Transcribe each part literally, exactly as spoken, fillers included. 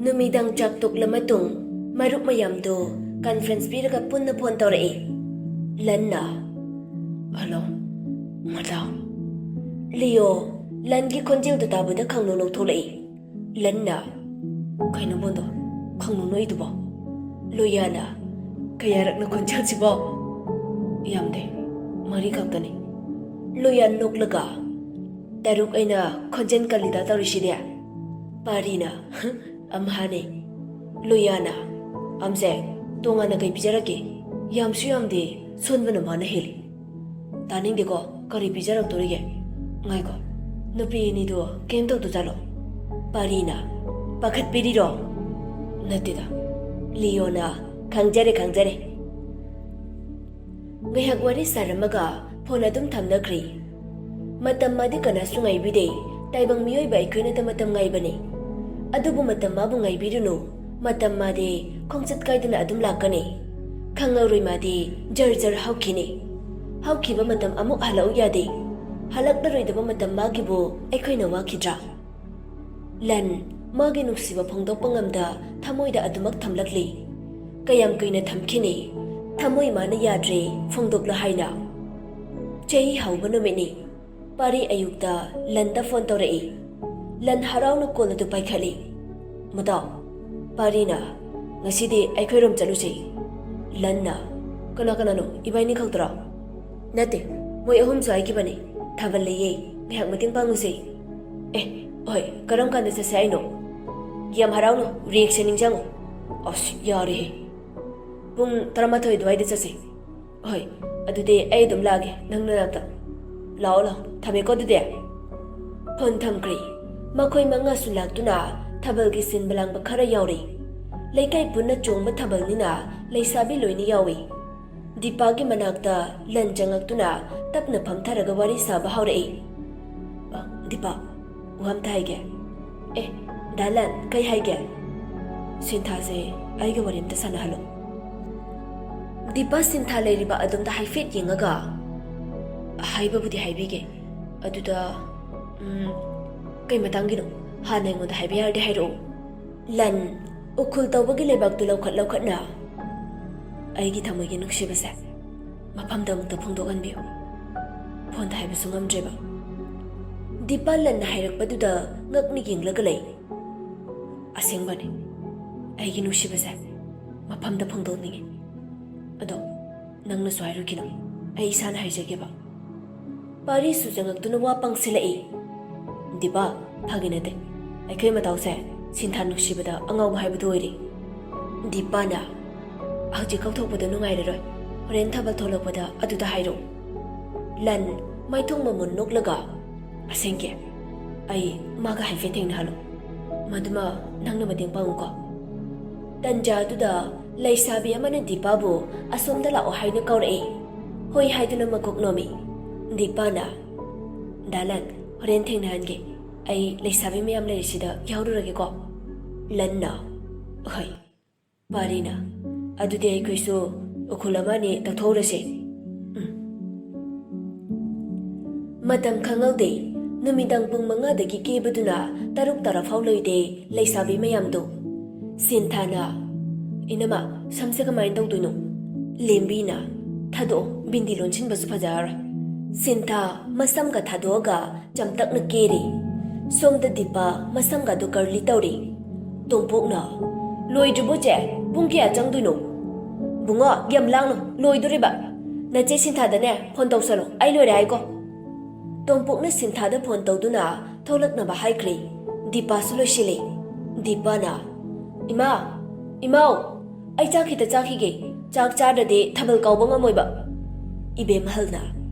ꯅꯨꯃꯤꯗꯥꯡ ꯆꯥꯛ ꯇꯣꯛꯂ ꯃꯇꯨꯡ ꯃꯔꯨꯞ ꯃꯌꯥꯝꯗꯨ ꯀꯟꯐꯔꯦꯟꯁ ꯄꯤꯔꯒ ꯄꯨꯟꯅ ꯐꯣꯟ ꯇꯧꯔꯛꯏ꯫ ꯂꯟꯅ, "ꯍꯜꯂꯣ, ꯃꯗꯥ?" ꯂꯤꯌꯣ, ꯂꯟꯒꯤ ꯈꯣꯟꯖꯦꯜꯗꯨ ꯇꯥꯕꯗ ꯈꯪꯅꯣꯛ ꯅꯣꯛꯊꯣꯛꯂꯛꯏ꯫ ꯂꯟꯅ, "ꯀꯩꯅꯣ ꯕꯣꯟꯗꯣ, ꯈꯪꯅꯣꯛ ꯅꯣꯛꯏꯗꯨꯕꯣ?" ꯂꯣꯌꯥꯅ, "ꯀꯌꯥꯔꯛꯅꯣ ꯈꯣꯟꯖꯦꯜꯁꯤꯕꯣ?" "ꯌꯥꯝꯗꯦ, ꯃꯔꯤ ꯈꯛꯇꯅꯤ꯫" ꯂꯣꯌꯥ ꯅꯣꯛꯂꯒ, "ꯇꯔꯨꯛ ꯑꯩꯅ ꯈꯣꯟꯖꯦꯜ ꯀꯜꯂꯤꯗ ꯇꯧꯔꯤꯁꯤꯗꯤ?" ꯄꯥꯔꯤꯅ, "ꯑꯝꯍꯥꯅꯦ꯫" ꯂꯣꯌꯥꯅ, "ꯑꯝꯁꯦ ꯇꯣꯉꯥꯟꯅ ꯀꯩ ꯄꯤꯖꯔꯛꯀꯦ? ꯌꯥꯝꯁꯨ ꯌꯥꯝꯗꯦ, ꯁꯣꯟꯕꯅ ꯃꯥꯅ ꯍꯦꯜꯂꯤ꯫" "ꯇꯥꯅꯤꯡꯗꯦꯀꯣ, ꯀꯔꯤ ꯄꯤꯖꯔꯛꯇꯣꯔꯤꯒꯦ?" "ꯉꯥꯏꯈꯣ, ꯅꯨꯄꯤ ꯑꯅꯤꯗꯨ ꯀꯩꯝ ꯇꯧꯗꯖꯥꯠꯂꯣ?" ꯄꯥꯔꯤꯅ, "ꯄꯥꯈꯠꯄꯤꯔꯤꯔꯣ?" "ꯅꯠꯇꯦꯗ꯫" ꯂꯤꯌꯣꯅ, "ꯈꯪꯖꯔꯦ, ꯈꯪꯖꯔꯦ꯫" ꯉꯥꯏꯍꯥꯛ ꯋꯥꯔꯤ ꯁꯥꯔꯝꯃꯒ ꯐꯣꯟ ꯑꯗꯨꯝ ꯊꯝꯅꯈ꯭ꯔꯦ꯫ ꯃꯇꯝ ꯃꯥꯗꯤ ꯀꯅꯥꯁꯨ ꯉꯥꯏꯕꯤꯗꯦ꯫ ꯇꯥꯏꯕꯪ ꯃꯤꯑꯣꯏꯕ ꯑꯩꯈꯣꯏꯅꯇ ꯃꯇꯝ ꯉꯥꯏꯕꯅꯤ꯫ ꯑꯗꯨꯕꯨ ꯃꯇꯝ ꯃꯥꯕꯨ ꯉꯥꯏꯕꯤꯔꯨꯅꯨ꯫ ꯃꯇꯝ ꯃꯥꯗꯤ ꯈꯣꯡꯆꯠ ꯀꯥꯏꯗꯅ ꯑꯗꯨꯝ ꯂꯥꯛꯀꯅꯤ꯫ ꯈꯪꯍꯧꯔꯣꯏ, ꯃꯥꯗꯤ ꯖꯔ ꯖꯔ ꯍꯧꯈꯤꯅꯤ꯫ ꯍꯧꯈꯤꯕ ꯃꯇꯝ ꯑꯃꯨꯛ ꯍꯜꯂꯛꯎ ꯌꯥꯗꯦ꯫ ꯍꯜꯂꯛꯂꯔꯣꯏꯗꯕ ꯃꯇꯝ ꯃꯥꯒꯤꯕꯨ ꯑꯩꯈꯣꯏꯅ ꯋꯥꯈꯤꯗ꯭ꯔꯥ? ꯂꯟ, ꯃꯥꯒꯤ ꯅꯨꯡꯁꯤꯕ ꯐꯣꯡꯗꯣꯛꯄ ꯉꯝꯗ ꯊꯃꯣꯏꯗ ꯑꯗꯨꯃꯛ ꯊꯝꯂꯛꯂꯤ꯫ ꯀꯌꯥꯝ ꯀꯨꯏꯅ ꯊꯝꯈꯤꯅꯤ? ꯊꯃꯣꯏ ꯃꯥꯅ ꯌꯥꯗ꯭ꯔꯦ, ꯐꯣꯡꯗꯣꯛꯂꯣ ꯍꯥꯏꯅ꯫ ꯆꯍꯤ ꯍꯧꯕ ꯅꯨꯃꯤꯠꯅꯤ꯫ ꯄꯥꯔꯤ ꯑꯌꯨꯛꯇ ꯂꯟꯗ ꯐꯣꯟ ꯇꯧꯔꯛꯏ꯫ ꯂꯟ ꯍꯔꯥꯎꯅ ꯀꯣꯜ ꯑꯗꯨ ꯄꯥꯏꯈꯠꯂꯤ꯫ "ꯃꯇꯥꯎ꯫" ꯄꯥꯔꯤꯅ, "ꯉꯁꯤꯗꯤ ꯑꯩꯈꯣꯏꯔꯣꯝ ꯆꯠꯂꯨꯁꯦ꯫" ꯂꯟꯅ, "ꯀꯅꯥ ꯀꯅꯥꯅꯣ? ꯏꯕꯥꯏꯅꯤ ꯈꯛꯇꯔꯣ?" "ꯅꯠꯇꯦ, ꯃꯣꯏ ꯑꯍꯨꯝꯁꯨ ꯍꯥꯏꯈꯤꯕꯅꯤ꯫ ꯊꯥꯕꯜ ꯂꯩꯌꯦ, ꯉꯥꯏꯍꯥꯛ ꯃꯇꯦꯡ ꯄꯥꯡꯉꯨꯁꯦ꯫" "ꯑꯦ, ꯍꯣꯏ, ꯀꯔꯝ ꯀꯥꯟꯗ ꯆꯠꯁꯦ ꯍꯥꯏꯅꯣ?" "ꯌꯥꯝ ꯍꯔꯥꯎꯅ ꯔꯤꯌꯦꯛꯁꯟ ꯅꯤꯡꯁꯤꯡꯉꯨ꯫" "ꯑꯁ, ꯌꯥꯔꯦꯍꯦ꯫ ꯄꯨꯡ ꯇꯔꯥꯃꯥꯊꯣꯏ ꯑꯗꯨꯋꯥꯏꯗ ꯆꯠꯁꯦ꯫" "ꯍꯣꯏ, ꯑꯗꯨꯗꯤ ꯑꯩ ꯑꯗꯨꯝ ꯂꯥꯛꯑꯒꯦ ꯅꯪ ꯅꯅꯥꯛꯇ꯫ ꯂꯥꯛꯑꯣ, ꯂꯥꯛꯑꯣ꯫ ꯊꯝꯃꯦꯀꯣ ꯑꯗꯨꯗꯤ꯫" ꯐꯣꯟ ꯊꯝꯈ꯭ꯔꯦ꯫ ꯃꯈꯣꯏ ꯃꯉꯥꯁꯨ ꯂꯥꯛꯇꯨꯅ ꯊꯥꯕꯜꯒꯤ ꯁꯤꯟꯕ ꯂꯥꯡꯕ ꯈꯔ ꯌꯥꯎꯔꯤ꯫ ꯂꯩꯀꯥꯏ ꯄꯨꯟꯅ ꯆꯣꯡꯕ ꯊꯥꯕꯜꯅꯤꯅ ꯂꯩꯁꯥꯕꯤ ꯂꯣꯏꯅ ꯌꯥꯎꯏ꯫ ꯗꯤꯄꯥꯒꯤ ꯃꯅꯥꯛꯇ ꯂꯟ ꯆꯪꯉꯛꯇꯨꯅ ꯇꯞꯅ ꯐꯝꯊꯔꯒ ꯋꯥꯔꯤ ꯁꯥꯕ ꯍꯧꯔꯛꯏ꯫ "ꯑ, ꯗꯤꯄꯥ, ꯋꯥ ꯑꯝꯇ ꯍꯥꯏꯒꯦ꯫" "ꯑꯦ, ꯗꯥ ꯂꯟ, ꯀꯩ ꯍꯥꯏꯒꯦ?" "ꯁꯤꯟꯊꯥꯁꯦ ꯑꯩꯒ ꯋꯥꯔꯤ ꯑꯝꯇ ꯁꯥꯟꯅꯍꯜꯂꯣ꯫" ꯗꯤꯄꯥ ꯁꯤꯟꯊꯥ ꯂꯩꯔꯤꯕ ꯑꯗꯣꯝꯗ ꯍꯥꯏꯐꯦꯠ ꯌꯦꯡꯉꯒ, "ꯍꯥꯏꯕꯕꯨꯗꯤ ꯍꯥꯏꯕꯤꯒꯦ꯫ ꯑꯗꯨꯗ, ꯎꯝ, ꯀꯩ ꯃꯇꯥꯡꯒꯤꯅꯣ? ꯍꯥꯟꯅ ꯑꯩꯉꯣꯟꯗ ꯍꯥꯏꯕ ꯌꯥꯔꯗꯤ ꯍꯥꯏꯔꯛꯑꯣ꯫" ꯂꯟ, ꯎꯈꯨꯜ ꯇꯧꯕꯒꯤ ꯂꯩꯕꯥꯛꯇꯨ ꯂꯧꯈꯠ ꯂꯧꯈꯠꯅ, "ꯑꯩꯒꯤ ꯊꯃꯣꯏꯒꯤ ꯅꯨꯡꯁꯤꯕꯁꯦ ꯃꯐꯝꯗ ꯑꯃꯨꯛꯇ ꯐꯣꯡꯗꯣꯛꯍꯟꯕꯤꯌꯨ꯫ ꯐꯣꯟꯗ ꯍꯥꯏꯕꯁꯨ ꯉꯝꯗ꯭ꯔꯦꯕ꯫" ꯗꯤꯄꯥ ꯂꯟꯅ ꯍꯥꯏꯔꯛꯄꯗꯨꯗ ꯉꯛꯅ ꯌꯦꯡꯂꯒ ꯂꯩ꯫ "ꯑꯁꯦꯡꯕꯅꯤ, ꯑꯩꯒꯤ ꯅꯨꯡꯁꯤꯕꯁꯦ ꯃꯐꯝꯗ ꯐꯣꯡꯗꯣꯛꯅꯤꯡꯉꯤ꯫ ꯑꯗꯣ ꯅꯪꯅꯁꯨ ꯍꯥꯏꯔꯨꯈꯤꯅꯨ, ꯑꯩ ꯏꯁꯥꯅ ꯍꯥꯏꯖꯒꯦꯕ꯫" ꯄꯥꯔꯤꯁꯨ ꯆꯪꯉꯛꯇꯨꯅ ꯋꯥ ꯄꯪꯁꯤꯜꯂꯛꯏ꯫ "ꯗꯤꯄꯥ, ꯐꯥꯒꯤ ꯅꯠꯇꯦ꯫ ꯑꯩꯈꯣꯏ ꯃꯇꯥꯎꯁꯦ ꯁꯤꯟꯊꯥ ꯅꯨꯡꯁꯤꯕꯗ ꯑꯉꯥꯎꯕ ꯍꯥꯏꯕꯗꯨ ꯑꯣꯏꯔꯦ꯫" ꯗꯤꯄꯥꯅ, "ꯍꯧꯖꯤꯛ ꯀꯧꯊꯣꯛꯄꯗꯣ ꯅꯨꯡꯉꯥꯏꯔꯔꯣꯏ꯫ ꯍꯣꯔꯦꯟ ꯊꯥꯕꯜ ꯊꯣꯛꯂꯛꯄꯗ ꯑꯗꯨꯗ ꯍꯥꯏꯔꯣ꯫" ꯂꯟ, ꯃꯥꯏꯊꯣꯡ ꯃꯃꯨꯟ ꯅꯣꯛꯂꯒ, "ꯑꯁꯦꯡꯀꯤ? ꯑꯩ ꯃꯥꯒ ꯍꯥꯏꯐꯦꯠ ꯊꯦꯡꯅꯍꯜꯂꯣ꯫ ꯃꯗꯨꯃ ꯅꯪꯅ ꯃꯇꯦꯡ ꯄꯥꯡꯉꯨꯀꯣ꯫" ꯇꯟꯖꯥꯗꯨꯗ ꯂꯩꯁꯥꯕꯤ ꯑꯃꯅ ꯗꯤꯄꯥꯕꯨ "ꯑꯁꯣꯝꯗ ꯂꯥꯛꯑꯣ" ꯍꯥꯏꯅ ꯀꯧꯔꯛꯏ꯫ "ꯍꯣꯏ" ꯍꯥꯏꯗꯨꯅ ꯃꯀꯣꯛ ꯅꯣꯝꯃꯤ꯫ ꯗꯤꯄꯥꯅ, "ꯗꯥ ꯂꯟ, ꯍꯣꯔꯦꯟ ꯊꯦꯡꯅꯍꯟꯒꯦ꯫ ꯑꯩ ꯂꯩꯁꯥꯕꯤ ꯃꯌꯥꯝ ꯂꯩꯔꯤꯁꯤꯗ ꯌꯥꯎꯔꯨꯔꯒꯦꯀꯣ꯫" ꯂꯟꯅ, "ꯍꯣꯏ꯫" ꯄꯥꯔꯤꯅ, "ꯑꯗꯨꯗꯤ ꯑꯩꯈꯣꯏꯁꯨ ꯎꯈꯨꯜ ꯑꯃ ꯑꯅꯤ ꯇꯧꯊꯣꯛꯎꯔꯁꯤ꯫" ꯎꯝ꯫ ꯃꯇꯝ ꯈꯪꯍꯧꯗꯦ꯫ ꯅꯨꯃꯤꯗꯥꯡ ꯄꯨꯡ ꯃꯉꯥꯗꯒꯤ ꯀꯦꯕꯗꯨꯅ ꯇꯔꯨꯛ ꯇꯥꯔꯐꯥꯎ ꯂꯣꯏꯗꯦ ꯂꯩꯁꯥꯕꯤ ꯃꯌꯥꯝꯗꯨ꯫ ꯁꯤꯟꯊꯥꯅ, "ꯏꯅꯝꯃ, ꯁꯝꯁꯦ ꯀꯃꯥꯏꯅ ꯇꯧꯗꯣꯏꯅꯣ?" ꯂꯦꯝꯕꯤꯅ, "ꯊꯥꯗꯣꯛꯑꯣ, ꯕꯤꯟꯗꯤ ꯂꯣꯟꯁꯤꯟꯕꯁꯨ ꯐꯖꯔꯔꯣꯏ꯫" ꯁꯤꯟꯊꯥ ꯃꯁꯝꯒ ꯊꯥꯗꯣꯛꯑꯒ ꯆꯝꯇꯛꯅ ꯀꯦꯔꯤ꯫ ꯁꯣꯝꯗ ꯗꯤꯄꯥ ꯃꯁꯝꯒꯗꯨ ꯀꯔꯂꯤ ꯇꯧꯔꯤ꯫ ꯇꯣꯝꯄꯣꯛꯅ, "ꯂꯣꯏꯗ꯭ꯔꯤꯕꯣ ꯆꯦ? ꯄꯨꯡ ꯀꯌꯥ ꯆꯪꯗꯣꯏꯅꯣ?" "ꯕꯨꯡꯉꯣ, ꯌꯥꯝ ꯂꯥꯡꯅꯨ, ꯂꯣꯏꯗꯣꯔꯤꯕ꯫ ꯅꯆꯦ ꯁꯤꯟꯊꯥꯗꯅꯦ ꯐꯣꯟ ꯇꯧꯁꯜꯂꯣ, ꯑꯩ ꯂꯣꯏꯔꯦ ꯍꯥꯏꯀꯣ꯫" ꯇꯣꯝꯄꯣꯛꯅ ꯁꯤꯟꯊꯥꯗ ꯐꯣꯟ ꯇꯧꯗꯨꯅ ꯊꯣꯛꯂꯛꯅꯕ ꯍꯥꯏꯈ꯭ꯔꯦ꯫ ꯗꯤꯄꯥꯁꯨ ꯂꯣꯏꯁꯤꯜꯂꯦ꯫ ꯗꯤꯄꯥꯅ, "ꯏꯃꯥ, ꯏꯃꯥꯎ, ꯑꯩ ꯆꯥꯛ ꯈꯤꯇ ꯆꯥꯈꯤꯒꯦ꯫ ꯆꯥꯛ ꯆꯥꯗ꯭ꯔꯗꯤ ꯊꯥꯕꯜ ꯀꯥꯎꯕ ꯉꯝꯃꯣꯏꯕ꯫" ꯏꯕꯦꯝꯍꯜꯅ,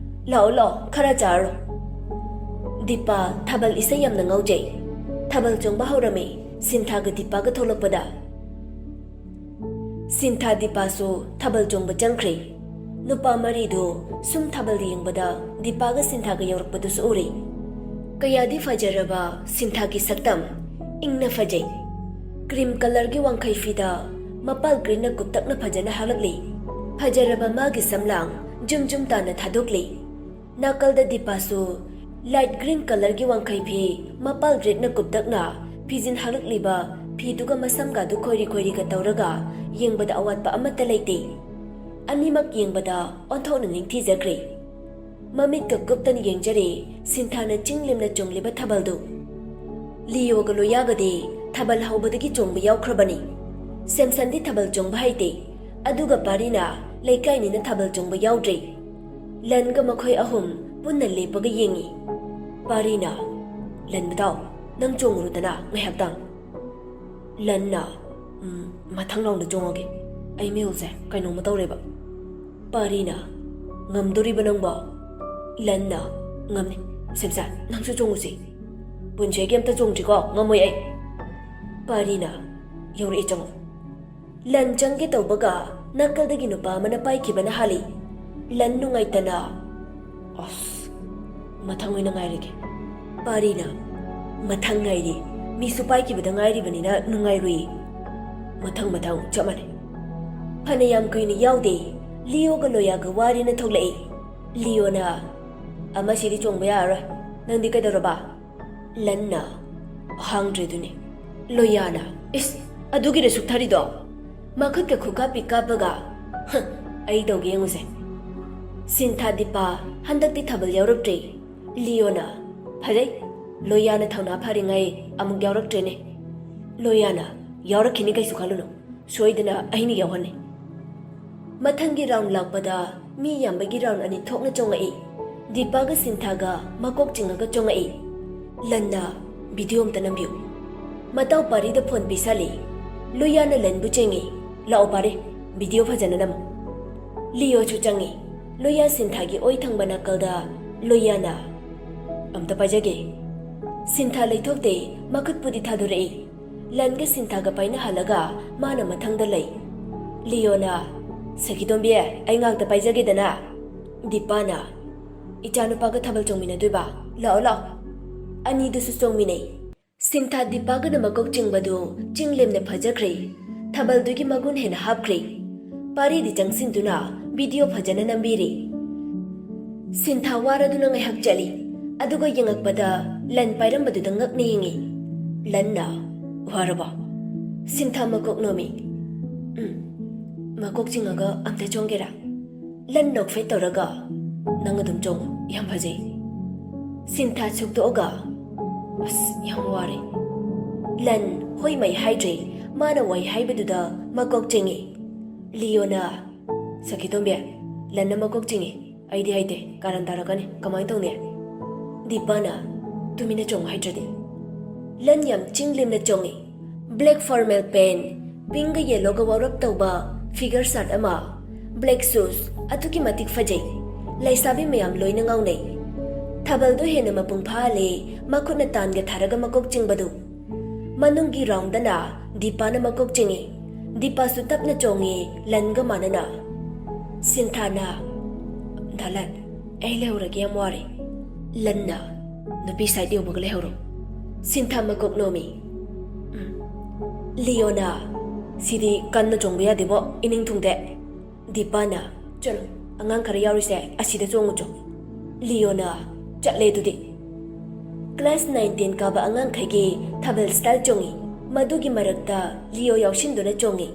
"ꯂꯥꯛꯑꯣ, ꯂꯥꯛꯑꯣ, ꯈꯔ ꯆꯥꯔꯣ꯫" ꯗꯤꯄꯥ ꯊꯥꯕꯜ ꯏꯁꯩ ꯌꯥꯝꯅ ꯉꯥꯎꯖꯩ꯫ ꯊꯥꯕꯜ ꯆꯣꯡꯕ ꯍꯧꯔꯝꯃꯤ꯫ ꯁꯤꯟꯊꯥꯒ ꯗꯤꯄꯥꯒ ꯊꯣꯛꯂꯛꯄꯗ꯫ ꯁꯤꯟꯊꯥ ꯗꯤꯄꯥꯁꯨ ꯊꯥꯕꯜ ꯆꯣꯡꯕ ꯆꯪꯈ꯭ꯔꯦ꯫ ꯅꯨꯄꯥ ꯃꯔꯤꯗꯨ ꯁꯨꯝ ꯊꯥꯕꯜ ꯌꯦꯡꯕꯗ ꯗꯤꯄꯥꯒ ꯁꯤꯟꯊꯥꯒ ꯌꯧꯔꯛꯄꯗꯨꯁꯨ ꯎꯔꯦ꯫ ꯀꯌꯥꯗꯤ ꯐꯖꯔꯕ ꯁꯤꯟꯊꯥꯒꯤ ꯁꯛꯇꯝ! ꯏꯪꯅ ꯐꯖꯩ꯫ ꯀ꯭ꯔꯤꯝ ꯀꯂꯔꯒꯤ ꯋꯥꯡꯈꯩ ꯐꯤꯗ ꯃꯄꯥꯜ ꯒ꯭ꯔꯤꯟꯅ ꯀꯨꯞꯇꯛꯅ ꯐꯖꯅ ꯍꯛꯂꯛꯂꯤ꯫ ꯐꯖꯔꯕ ꯃꯥꯒꯤ ꯁꯝꯂꯥꯡ ꯖꯨꯝ ꯖꯨꯝ ꯇꯥꯅ ꯊꯥꯗꯣꯛꯂꯤ꯫ ꯅꯥꯀꯜꯗ ꯗꯤꯄꯥꯁꯨ ꯂꯥꯏꯠ ꯒ꯭ꯔꯤꯟ ꯀꯂꯔꯒꯤ ꯋꯥꯡꯈꯩ ꯐꯤ ꯃꯄꯥꯜ ꯔꯦꯗꯅ ꯀꯨꯞꯇꯛꯅ ꯐꯤꯖꯤꯟ ꯍꯛꯂꯛꯂꯤꯕ ꯐꯤꯗꯨꯒ ꯃꯁꯝꯒꯗꯨ ꯈꯣꯏꯔꯤ ꯈꯣꯏꯔꯤꯒ ꯇꯧꯔꯒ ꯌꯦꯡꯕꯗ ꯑꯋꯥꯠꯄ ꯑꯃꯠꯇ ꯂꯩꯇꯦ꯫ ꯑꯅꯤꯃꯛ ꯌꯦꯡꯕꯗ ꯑꯣꯟꯊꯣꯛꯅ ꯅꯤꯡꯊꯤꯖꯈ꯭ꯔꯦ꯫ ꯃꯃꯤꯠꯀ ꯀꯨꯞꯇꯅ ꯌꯦꯡꯖꯔꯦ ꯁꯤꯟꯊꯥꯅ ꯆꯤꯡ ꯂꯦꯝꯅ ꯆꯣꯡꯂꯤꯕ ꯊꯥꯕꯜꯗꯨ꯫ ꯂꯤꯌꯣꯒ ꯂꯣꯌꯥꯒꯗꯤ ꯊꯥꯕꯜ ꯍꯧꯕꯗꯒꯤ ꯆꯣꯡꯕ ꯌꯥꯎꯈ꯭ꯔꯕꯅꯤ꯫ ꯁꯦꯝꯁꯟꯗꯤ ꯊꯥꯕꯜ ꯆꯣꯡꯕ ꯍꯩꯇꯦ꯫ ꯑꯗꯨꯒ ꯄꯥꯔꯤꯅ ꯂꯩꯀꯥꯏꯅꯤꯅ ꯊꯥꯕꯜ ꯆꯣꯡꯕ ꯌꯥꯎꯗ꯭ꯔꯦ꯫ ꯂꯟꯒ ꯃꯈꯣꯏ ꯑꯍꯨꯝ ꯄꯨꯟꯅ ꯂꯦꯞꯄꯒ ꯌꯦꯡꯉꯤ꯫ ꯄꯥꯔꯤꯅ, "ꯂꯟ ꯃꯇꯥꯎ, ꯅꯪ ꯆꯣꯡꯉꯨꯔꯨꯗꯅ ꯉꯥꯏꯍꯥꯛꯇꯪ꯫" ꯂꯟꯅ, "ꯎꯝ, ꯃꯊꯪ ꯔꯥꯎꯟꯗ ꯆꯣꯡꯉꯒꯦ꯫ ꯑꯩ ꯃꯤꯍꯨꯜꯁꯦ ꯀꯩꯅꯣꯝꯃ ꯇꯧꯔꯦꯕ꯫" ꯄꯥꯔꯤꯅ, "ꯉꯝꯗꯣꯔꯤꯕ ꯅꯪꯕꯣ?" ꯂꯟꯅ, "ꯉꯝꯅꯤ꯫ ꯁꯦꯝꯁꯟ, ꯅꯪꯁꯨ ꯆꯣꯡꯉꯨꯁꯤ꯫ ꯄꯨꯟꯁꯤꯒꯤ ꯑꯝꯇ ꯆꯣꯡꯗ꯭ꯔꯤꯀꯣ, ꯉꯝꯃꯣꯏ ꯑꯩ꯫" ꯄꯥꯔꯤꯅ, "ꯌꯧꯔꯛꯑꯦ, ꯆꯪꯉꯣ꯫" ꯂꯟ ꯆꯪꯒꯦ ꯇꯧꯕꯒ ꯅꯥꯀꯜꯗꯒꯤ ꯅꯨꯄꯥ ꯑꯃꯅ ꯄꯥꯏꯈꯤꯕꯅ ꯍꯥꯜꯂꯤ꯫ ꯂꯟ ꯅꯨꯡꯉꯥꯏꯇꯅ, "ꯑꯁ, ꯃꯊꯪ ꯑꯣꯏꯅ ꯉꯥꯏꯔꯒꯦ꯫" ꯄꯥꯔꯤꯅ, "ꯃꯊꯪ ꯉꯥꯏꯔꯤ꯫ ꯃꯤꯁꯨ ꯄꯥꯏꯈꯤꯕꯗ ꯉꯥꯏꯔꯤꯕꯅꯤꯅ ꯅꯨꯡꯉꯥꯏꯔꯨꯏ꯫ ꯃꯊꯪ, ꯃꯊꯪ, ꯆꯞ ꯃꯥꯟꯅꯩ꯫" ꯐꯅꯌꯥꯝ ꯀꯨꯏꯅ ꯌꯥꯎꯗꯦ, ꯂꯤꯌꯣꯒ ꯂꯣꯌꯥꯒ ꯋꯥꯔꯤꯅ ꯊꯣꯛꯂꯛꯏ꯫ ꯂꯤꯌꯣꯅ, "ꯑꯃꯁꯤꯗꯤ ꯆꯣꯡꯕ ꯌꯥꯔꯔꯣꯏ꯫ ꯅꯪꯗꯤ ꯀꯩꯗꯧꯔꯕ?" ꯂꯟꯅ, "ꯍꯥꯡꯗ꯭ꯔꯦꯗꯨꯅꯤ꯫" ꯂꯣꯌꯥꯅ, "ꯏꯁ, ꯑꯗꯨꯒꯤꯔ ꯁꯨꯛꯊꯔꯤꯗꯣ?" ꯃꯈꯨꯠꯀ ꯈꯨꯀꯥꯞꯄꯤ ꯀꯥꯞꯄꯒ, "ꯍ, ꯑꯩ ꯇꯧꯒꯦ ꯌꯦꯡꯉꯨꯁꯦ꯫" ꯁꯤꯟꯊꯥ ꯗꯤꯄꯥ ꯍꯟꯗꯛꯇꯤ ꯊꯥꯕꯜ ꯌꯥꯎꯔꯛꯇ꯭ꯔꯦ꯫ ꯂꯤꯌꯣꯅ, "ꯐꯖꯩ, ꯂꯣꯌꯥꯅ ꯊꯧꯅꯥ ꯐꯔꯤꯉꯩ ꯑꯃꯨꯛ ꯌꯥꯎꯔꯛꯇ꯭ꯔꯦꯅꯦ꯫" ꯂꯣꯌꯥꯅ, "ꯌꯥꯎꯔꯛꯈꯤꯅꯤ, ꯀꯩꯁꯨ ꯈꯜꯂꯨꯅꯨ꯫ ꯁꯣꯏꯗꯅ ꯑꯩꯅ ꯌꯥꯎꯍꯟꯅꯤ꯫" ꯃꯊꯪꯒꯤ ꯔꯥꯎꯟ ꯂꯥꯛꯄꯗ ꯃꯤ ꯌꯥꯝꯕꯒꯤ ꯔꯥꯎꯟ ꯑꯅꯤ ꯊꯣꯛꯅ ꯆꯣꯡꯉꯛꯏ꯫ ꯗꯤꯄꯥꯒ ꯁꯤꯟꯊꯥꯒ ꯃꯀꯣꯛ ꯆꯤꯡꯉꯒ ꯆꯣꯡꯉꯛꯏ꯫ ꯂꯟꯅ, "ꯚꯤꯗꯤꯑꯣ ꯑꯝꯇ ꯅꯝꯕꯤꯌꯨ꯫" ꯃꯇꯥꯎ ꯄꯥꯔꯤꯗ ꯐꯣꯟ ꯄꯤꯁꯜꯂꯤ꯫ ꯂꯣꯌꯥꯅ ꯂꯟꯕꯨ ꯆꯦꯡꯉꯤ꯫ "ꯂꯥꯛꯑꯣ ꯄꯥꯔꯤ, ꯚꯤꯗꯤꯑꯣ ꯐꯖꯅ ꯅꯝꯃꯨ꯫" ꯂꯤꯌꯣꯁꯨ ꯆꯪꯉꯤ꯫ ꯂꯣꯌꯥ ꯁꯤꯟꯊꯥꯒꯤ ꯑꯣꯏ ꯊꯪꯕ ꯅꯥꯀꯜꯗ꯫ ꯂꯣꯌꯥꯅ, "ꯑꯝꯇ ꯄꯥꯏꯖꯒꯦ꯫" ꯁꯤꯟꯊꯥ ꯂꯩꯊꯣꯛꯇꯦ, ꯃꯈꯨꯠꯄꯨꯗꯤ ꯊꯥꯗꯣꯔꯛꯏ꯫ ꯂꯟꯒ ꯁꯤꯟꯊꯥꯒ ꯄꯥꯏꯅꯍꯜꯂꯒ ꯃꯥꯅ ꯃꯊꯪꯗ ꯂꯩ꯫ ꯂꯤꯌꯣꯅ, "ꯁꯈꯤꯇꯣꯝꯕꯤ, ꯑꯩ ꯉꯥꯛꯇ ꯄꯥꯏꯖꯒꯦꯗꯅ꯫" ꯗꯤꯄꯥꯅ, "ꯏꯆꯥꯅꯨꯄꯥꯒ ꯊꯥꯕꯜ ꯆꯣꯡꯃꯤꯟꯅꯗꯣꯏꯕ? ꯂꯥꯛꯑꯣ, ꯂꯥꯛꯑꯣ꯫" ꯑꯅꯤꯗꯨꯁꯨ ꯆꯣꯡꯃꯤꯟꯅꯩ꯫ ꯁꯤꯟꯊꯥ ꯗꯤꯄꯥꯒꯅ ꯃꯀꯣꯛ ꯆꯤꯡꯕꯗꯨ ꯆꯤꯡ ꯂꯦꯝꯅ ꯐꯖꯈ꯭ꯔꯦ꯫ ꯊꯥꯕꯜꯗꯨꯒꯤ ꯃꯒꯨꯟ ꯍꯦꯟꯅ ꯍꯥꯞꯈ꯭ꯔꯦ꯫ ꯄꯥꯔꯤꯗꯤ ꯆꯪꯁꯤꯟꯗꯨꯅ ꯚꯤꯗꯤꯑꯣ ꯐꯖꯅ ꯅꯝꯕꯤꯔꯤ꯫ ꯁꯤꯟꯊꯥ ꯋꯥꯔꯗꯨꯅ ꯉꯥꯏꯍꯥꯛ ꯆꯠꯂꯤ꯫ ꯑꯗꯨꯒ ꯌꯦꯡꯉꯛꯄꯗ ꯂꯟ ꯄꯥꯏꯔꯝꯕꯗꯨꯗ ꯉꯛꯅ ꯌꯦꯡꯉꯤ꯫ ꯂꯟꯅ, "ꯋꯥꯔꯕꯣ? ꯁꯤꯟꯊꯥ ꯃꯀꯣꯛ ꯅꯣꯝꯃꯤ꯫ "ꯎꯝ, ꯃꯀꯣꯛ ꯆꯤꯡꯉꯒ ꯑꯝꯇ ꯆꯣꯡꯒꯦꯔꯥ?" ꯂꯟ ꯅꯣꯛꯐꯦꯠ ꯇꯧꯔꯒ, "ꯅꯪ ꯑꯗꯨꯝ ꯆꯣꯡꯉꯨ, ꯌꯥꯝ ꯐꯖꯩ꯫" ꯁꯤꯟꯊꯥ ꯁꯨꯛꯇꯣꯛꯑꯒ, "ꯑꯁ, ꯌꯥꯝ ꯋꯥꯔꯦ꯫" ꯂꯟ ꯍꯣꯏ ꯃꯩ ꯍꯥꯏꯗ꯭ꯔꯦ꯫ ꯃꯥꯅ ꯋꯥꯏ ꯍꯥꯏꯕꯗꯨꯗ ꯃꯀꯣꯛ ꯆꯤꯡꯉꯤ꯫ ꯂꯤꯌꯣꯅ, "ꯁꯈꯤꯇꯣꯝꯕꯤ, ꯂꯟꯅ ꯃꯀꯣꯛ ꯆꯤꯡꯉꯤ꯫ ꯑꯩꯗꯤ ꯍꯩꯇꯦ, ꯀꯥꯔꯟ ꯇꯥꯔꯛꯀꯅꯤ꯫ ꯀꯃꯥꯏꯅ ꯇꯧꯅꯤ?" ꯗꯤꯄꯥꯅ, "ꯇꯨꯃꯤꯟꯅ ꯆꯣꯡꯉꯨ ꯍꯩꯇ꯭ꯔꯗꯤ꯫" ꯂꯟ ꯌꯥꯝ ꯆꯤꯡ ꯂꯦꯝꯅ ꯆꯣꯡꯉꯤ꯫ Black formal pant, pinkꯒ yellowꯒ ꯋꯥꯎꯔꯞ ꯇꯧꯕ figure shirt ꯑꯃ, black shoes, ꯑꯗꯨꯛꯀꯤ ꯃꯇꯤꯛ ꯐꯖꯩ꯫ ꯂꯩꯁꯥꯕꯤ ꯃꯌꯥꯝ ꯂꯣꯏꯅ ꯉꯥꯎꯅꯩ꯫ ꯊꯥꯕꯜꯗꯣ ꯍꯦꯟꯅ ꯃꯄꯨꯡ ꯐꯥꯍꯜꯂꯦ, ꯃꯈꯨꯠꯅ ꯇꯥꯟꯒ ꯊꯥꯔꯒ ꯃꯀꯣꯛ ꯆꯤꯡꯕꯗꯨ꯫ ꯃꯅꯨꯡꯒꯤ roundꯗꯅ ꯗꯤꯄꯥꯅ ꯃꯀꯣꯛ ꯆꯤꯡꯉꯤ꯫ ꯗꯤꯄꯥꯁꯨ ꯇꯞꯅ ꯆꯣꯡꯉꯤ, ꯂꯟꯒ ꯃꯥꯟꯅꯅ꯫ ꯁꯤꯟꯊꯥꯅ, "ꯗꯥ ꯂꯟ, ꯑꯩ ꯂꯩꯍꯧꯔꯒꯦ, ꯌꯥꯝ ꯋꯥꯔꯦ꯫" ꯂꯟꯅ, "ꯅꯨꯄꯤ side ꯌꯧꯕꯒ ꯂꯩꯍꯧꯔꯣ꯫" ꯁꯤꯟꯊꯥ ꯃꯀꯣꯛ ꯅꯣꯝꯃꯤ꯫ "ꯎꯝ꯫" ꯂꯤꯌꯣꯅ, "ꯁꯤꯗꯤ ꯀꯟꯅ ꯆꯣꯡꯕ ꯌꯥꯗꯦꯕꯣ, ꯏꯅꯤꯡ ꯊꯨꯡꯗꯦ꯫" ꯗꯤꯄꯥꯅ, "ꯆꯠꯂꯣ, ꯑꯉꯥꯡ ꯈꯔ ꯌꯥꯎꯔꯤꯁꯦ ꯑꯁꯤꯗ ꯆꯣꯡꯉꯨ ꯆꯣ꯫" ꯂꯤꯌꯣꯅ, "ꯆꯠꯂꯦ ꯑꯗꯨꯗꯤ꯫" Class nine ten ꯀꯥꯕ ꯑꯉꯥꯡꯈꯩꯒꯤ ꯊꯥꯕꯜ style ꯆꯣꯡꯉꯤ꯫ ꯃꯗꯨꯒꯤ ꯃꯔꯛꯇ ꯂꯤꯌꯣ ꯌꯥꯎꯁꯤꯟꯗꯨꯅ ꯆꯣꯡꯉꯤ꯫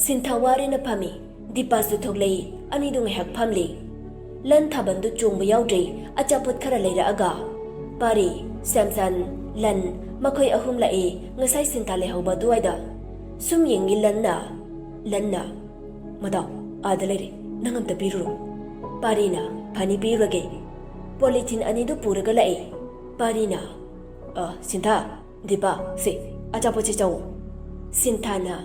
ꯁꯤꯟꯊꯥ ꯋꯥꯔꯦꯅ ꯐꯝꯃꯤ꯫ ꯗꯤꯄꯥꯁꯨ ꯊꯣꯛꯂꯛꯏ꯫ ꯑꯅꯤꯗꯨ ꯉꯥꯏꯍꯥꯛ ꯐꯝꯂꯤ꯫ ꯂꯟ ꯊꯥꯕꯜꯗꯨ ꯆꯣꯡꯕ ꯌꯥꯎꯗ꯭ꯔꯤ꯫ ꯑꯆꯥꯄꯣꯠ ꯈꯔ ꯂꯩꯔꯛꯑꯒ ꯄꯥꯔꯤ, ꯁꯦꯝꯁꯟ, ꯂꯟ, ꯃꯈꯣꯏ ꯑꯍꯨꯝ ꯂꯥꯛꯏ꯫ ꯉꯁꯥꯏ ꯁꯤꯟꯊꯥ ꯂꯩꯍꯧꯕ ꯑꯗꯨꯋꯥꯏꯗ꯫ ꯁꯨꯝ ꯌꯦꯡꯉꯤ ꯂꯟꯅ꯫ ꯂꯟꯅ, "ꯃꯗꯥꯎ, ꯑꯥꯗ ꯂꯩꯔꯦ, ꯅꯪ ꯑꯝꯇ ꯄꯤꯔꯨꯔꯣ꯫" ꯄꯥꯔꯤꯅ, "ꯐꯅꯤ, ꯄꯤꯔꯨꯔꯒꯦ꯫" Polythene ꯑꯅꯤꯗꯨ ꯄꯨꯔꯒ ꯂꯥꯛꯏ꯫ ꯄꯥꯔꯤꯅ, "ꯑ, ꯁꯤꯟꯊꯥ, ꯗꯤꯄꯥ, ꯁꯤ, ꯑꯆꯥꯄꯣꯠꯁꯤ ꯆꯥꯎꯋꯣ꯫" ꯁꯤꯟꯊꯥꯅ,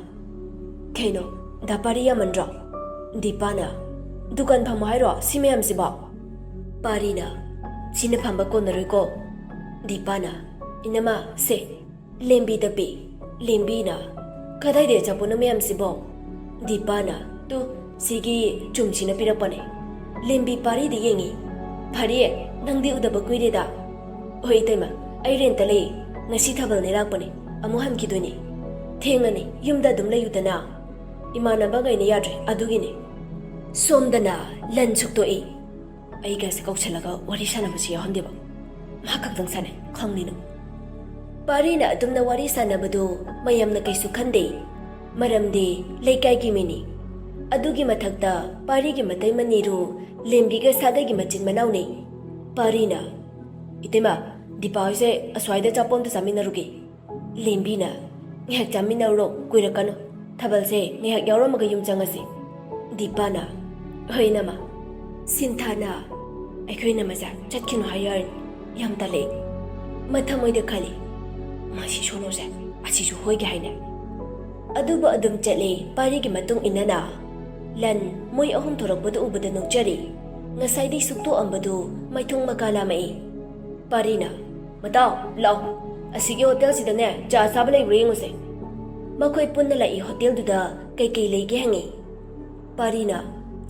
"ꯀꯩꯅꯣ, ꯗꯥ ꯄꯥꯔꯤ ꯌꯥꯝꯃꯟꯗ꯭ꯔꯣ?" ꯗꯤꯄꯥꯅ, "ꯗꯨꯀꯥꯟ ꯐꯝꯃꯣ ꯍꯥꯏꯔꯣ ꯁꯤ ꯃꯌꯥꯝꯁꯤꯕꯣ?" ꯄꯥꯔꯤꯅ, "ꯁꯤꯅ ꯐꯝꯕ ꯀꯣꯟꯅꯔꯣꯏꯀꯣ꯫" ꯗꯤꯄꯥꯅ, "ꯏꯅꯝꯃ, ꯁꯦ, ꯂꯦꯝꯕꯤꯗ ꯄꯤ꯫" ꯂꯦꯝꯕꯤꯅ, "ꯀꯗꯥꯏꯗ ꯑꯆꯥꯄꯣꯠꯅꯣ ꯃꯌꯥꯝꯁꯤꯕꯣ?" ꯗꯤꯄꯥꯅ, "ꯇꯨ, ꯁꯤꯒꯤ ꯆꯨꯝꯁꯤꯅ ꯄꯤꯔꯛꯄꯅꯦ꯫" ꯂꯦꯝꯕꯤ ꯄꯥꯔꯤꯗ ꯌꯦꯡꯉꯤ꯫ "ꯐꯔꯦ, ꯅꯪꯗꯤ ꯎꯗꯕ ꯀꯨꯏꯔꯦꯗ꯫" "ꯍꯣꯏ ꯏꯇꯩꯃ, ꯑꯩ rentꯇ ꯂꯩ꯫ ꯉꯁꯤ ꯊꯥꯕꯜꯅꯦ ꯂꯥꯛꯄꯅꯦ꯫ ꯑꯃꯨꯛ ꯍꯟꯈꯤꯗꯣꯏꯅꯦ꯫ ꯊꯦꯡꯉꯅꯤ, ꯌꯨꯝꯗ ꯑꯗꯨꯝ ꯂꯩꯌꯨꯗꯅ꯫" "ꯏꯃꯥꯟꯅꯕꯈꯩꯅ ꯌꯥꯗ꯭ꯔꯦ, ꯑꯗꯨꯒꯤꯅꯦ꯫" ꯁꯣꯝꯗꯅ ꯂꯟ ꯁꯨꯛꯇꯣꯛꯏ꯫ "ꯑꯩꯒꯁꯦ ꯀꯧꯁꯜꯂꯒ ꯋꯥꯔꯤ ꯁꯥꯟꯅꯕꯁꯤ ꯌꯥꯎꯍꯟꯗꯦꯕ꯫ ꯃꯥ ꯈꯛꯇꯪ ꯁꯥꯟꯅꯩ, ꯈꯪꯅꯤꯅ꯫" ꯄꯥꯔꯤꯅ ꯑꯗꯨꯝꯅ ꯋꯥꯔꯤ ꯁꯥꯟꯅꯕꯗꯨ ꯃꯌꯥꯝꯅ ꯀꯩꯁꯨ ꯈꯟꯗꯦ꯫ ꯃꯔꯝꯗꯤ ꯂꯩꯀꯥꯏꯒꯤ ꯃꯤꯅꯤ꯫ ꯑꯗꯨꯒꯤ ꯃꯊꯛꯇ ꯄꯥꯔꯤꯒꯤ ꯃꯇꯩ ꯃꯅꯤꯔꯨ ꯂꯦꯝꯕꯤꯒ ꯁꯥꯒꯩꯒꯤ ꯃꯆꯤꯟ ꯃꯅꯥꯎꯅꯤ꯫ ꯄꯥꯔꯤꯅ, "ꯏꯇꯩꯃ, ꯗꯤꯄꯥ ꯍꯣꯏꯁꯦ ꯑꯁ꯭ꯋꯥꯏꯗ ꯑꯆꯥꯄꯣꯠ ꯑꯝꯇ ꯆꯥꯃꯤꯟꯅꯔꯨꯒꯦ꯫" ꯂꯦꯝꯕꯤꯅ, "ꯉꯥꯏꯍꯥꯛ ꯆꯥꯃꯤꯟꯅꯔꯨꯔꯣ, ꯀꯨꯏꯔꯛꯀꯅꯨ꯫ ꯊꯥꯕꯜꯁꯦ ꯉꯥꯏꯍꯥꯛ ꯌꯥꯎꯔꯝꯃꯒ ꯌꯨꯝ ꯆꯪꯉꯁꯤ꯫" ꯗꯤꯄꯥꯅ, "ꯍꯣꯏ ꯏꯅꯝꯃ꯫" ꯁꯤꯟꯊꯥꯅ, "ꯑꯩꯈꯣꯏ ꯏꯅꯝꯃꯁꯦ ꯆꯠꯈꯤꯅꯨ ꯍꯥꯏꯌꯨ ꯍꯥꯏꯔꯤꯅꯤ꯫ ꯌꯥꯝ ꯇꯜꯂꯦ꯫" ꯃꯊꯃꯣꯏꯗ ꯈꯜꯂꯤ, "ꯃꯁꯤ ꯁꯣꯅꯣꯁꯦ, ꯑꯁꯤꯁꯨ ꯍꯣꯏꯒꯦ ꯍꯥꯏꯅꯦ꯫" ꯑꯗꯨꯕꯨ ꯑꯗꯨꯝ ꯆꯠꯂꯦ꯫ ꯄꯥꯔꯤꯒꯤ ꯃꯇꯨꯡ ꯏꯟꯅꯅ ꯂꯟ ꯃꯣꯏ ꯑꯍꯨꯝ ꯊꯣꯔꯛꯄꯗꯨ ꯎꯕꯗ ꯅꯣꯛꯆꯔꯤ꯫ ꯉꯁꯥꯏꯗꯩ ꯁꯨꯛꯇꯣꯛꯑꯝꯕꯗꯨ ꯃꯥꯏꯊꯣꯡ ꯃꯀꯥ ꯂꯥꯝꯃꯛꯏ꯫ ꯄꯥꯔꯤꯅ, "ꯃꯇꯥꯎ, ꯂꯥꯛꯑꯣ꯫ ꯑꯁꯤꯒꯤ ꯍꯣꯇꯦꯜꯁꯤꯗꯅꯦ ꯆꯥ ꯆꯥꯕ ꯂꯩꯕ꯭ꯔꯥ ꯌꯦꯡꯉꯨꯁꯦ꯫" ꯃꯈꯣꯏ ꯄꯨꯟꯅ ꯂꯥꯛꯏ꯫ ꯍꯣꯇꯦꯜꯗꯨꯗ ꯀꯩꯀꯩ ꯂꯩꯒꯦ ꯍꯪꯉꯤ꯫ ꯄꯥꯔꯤꯅ,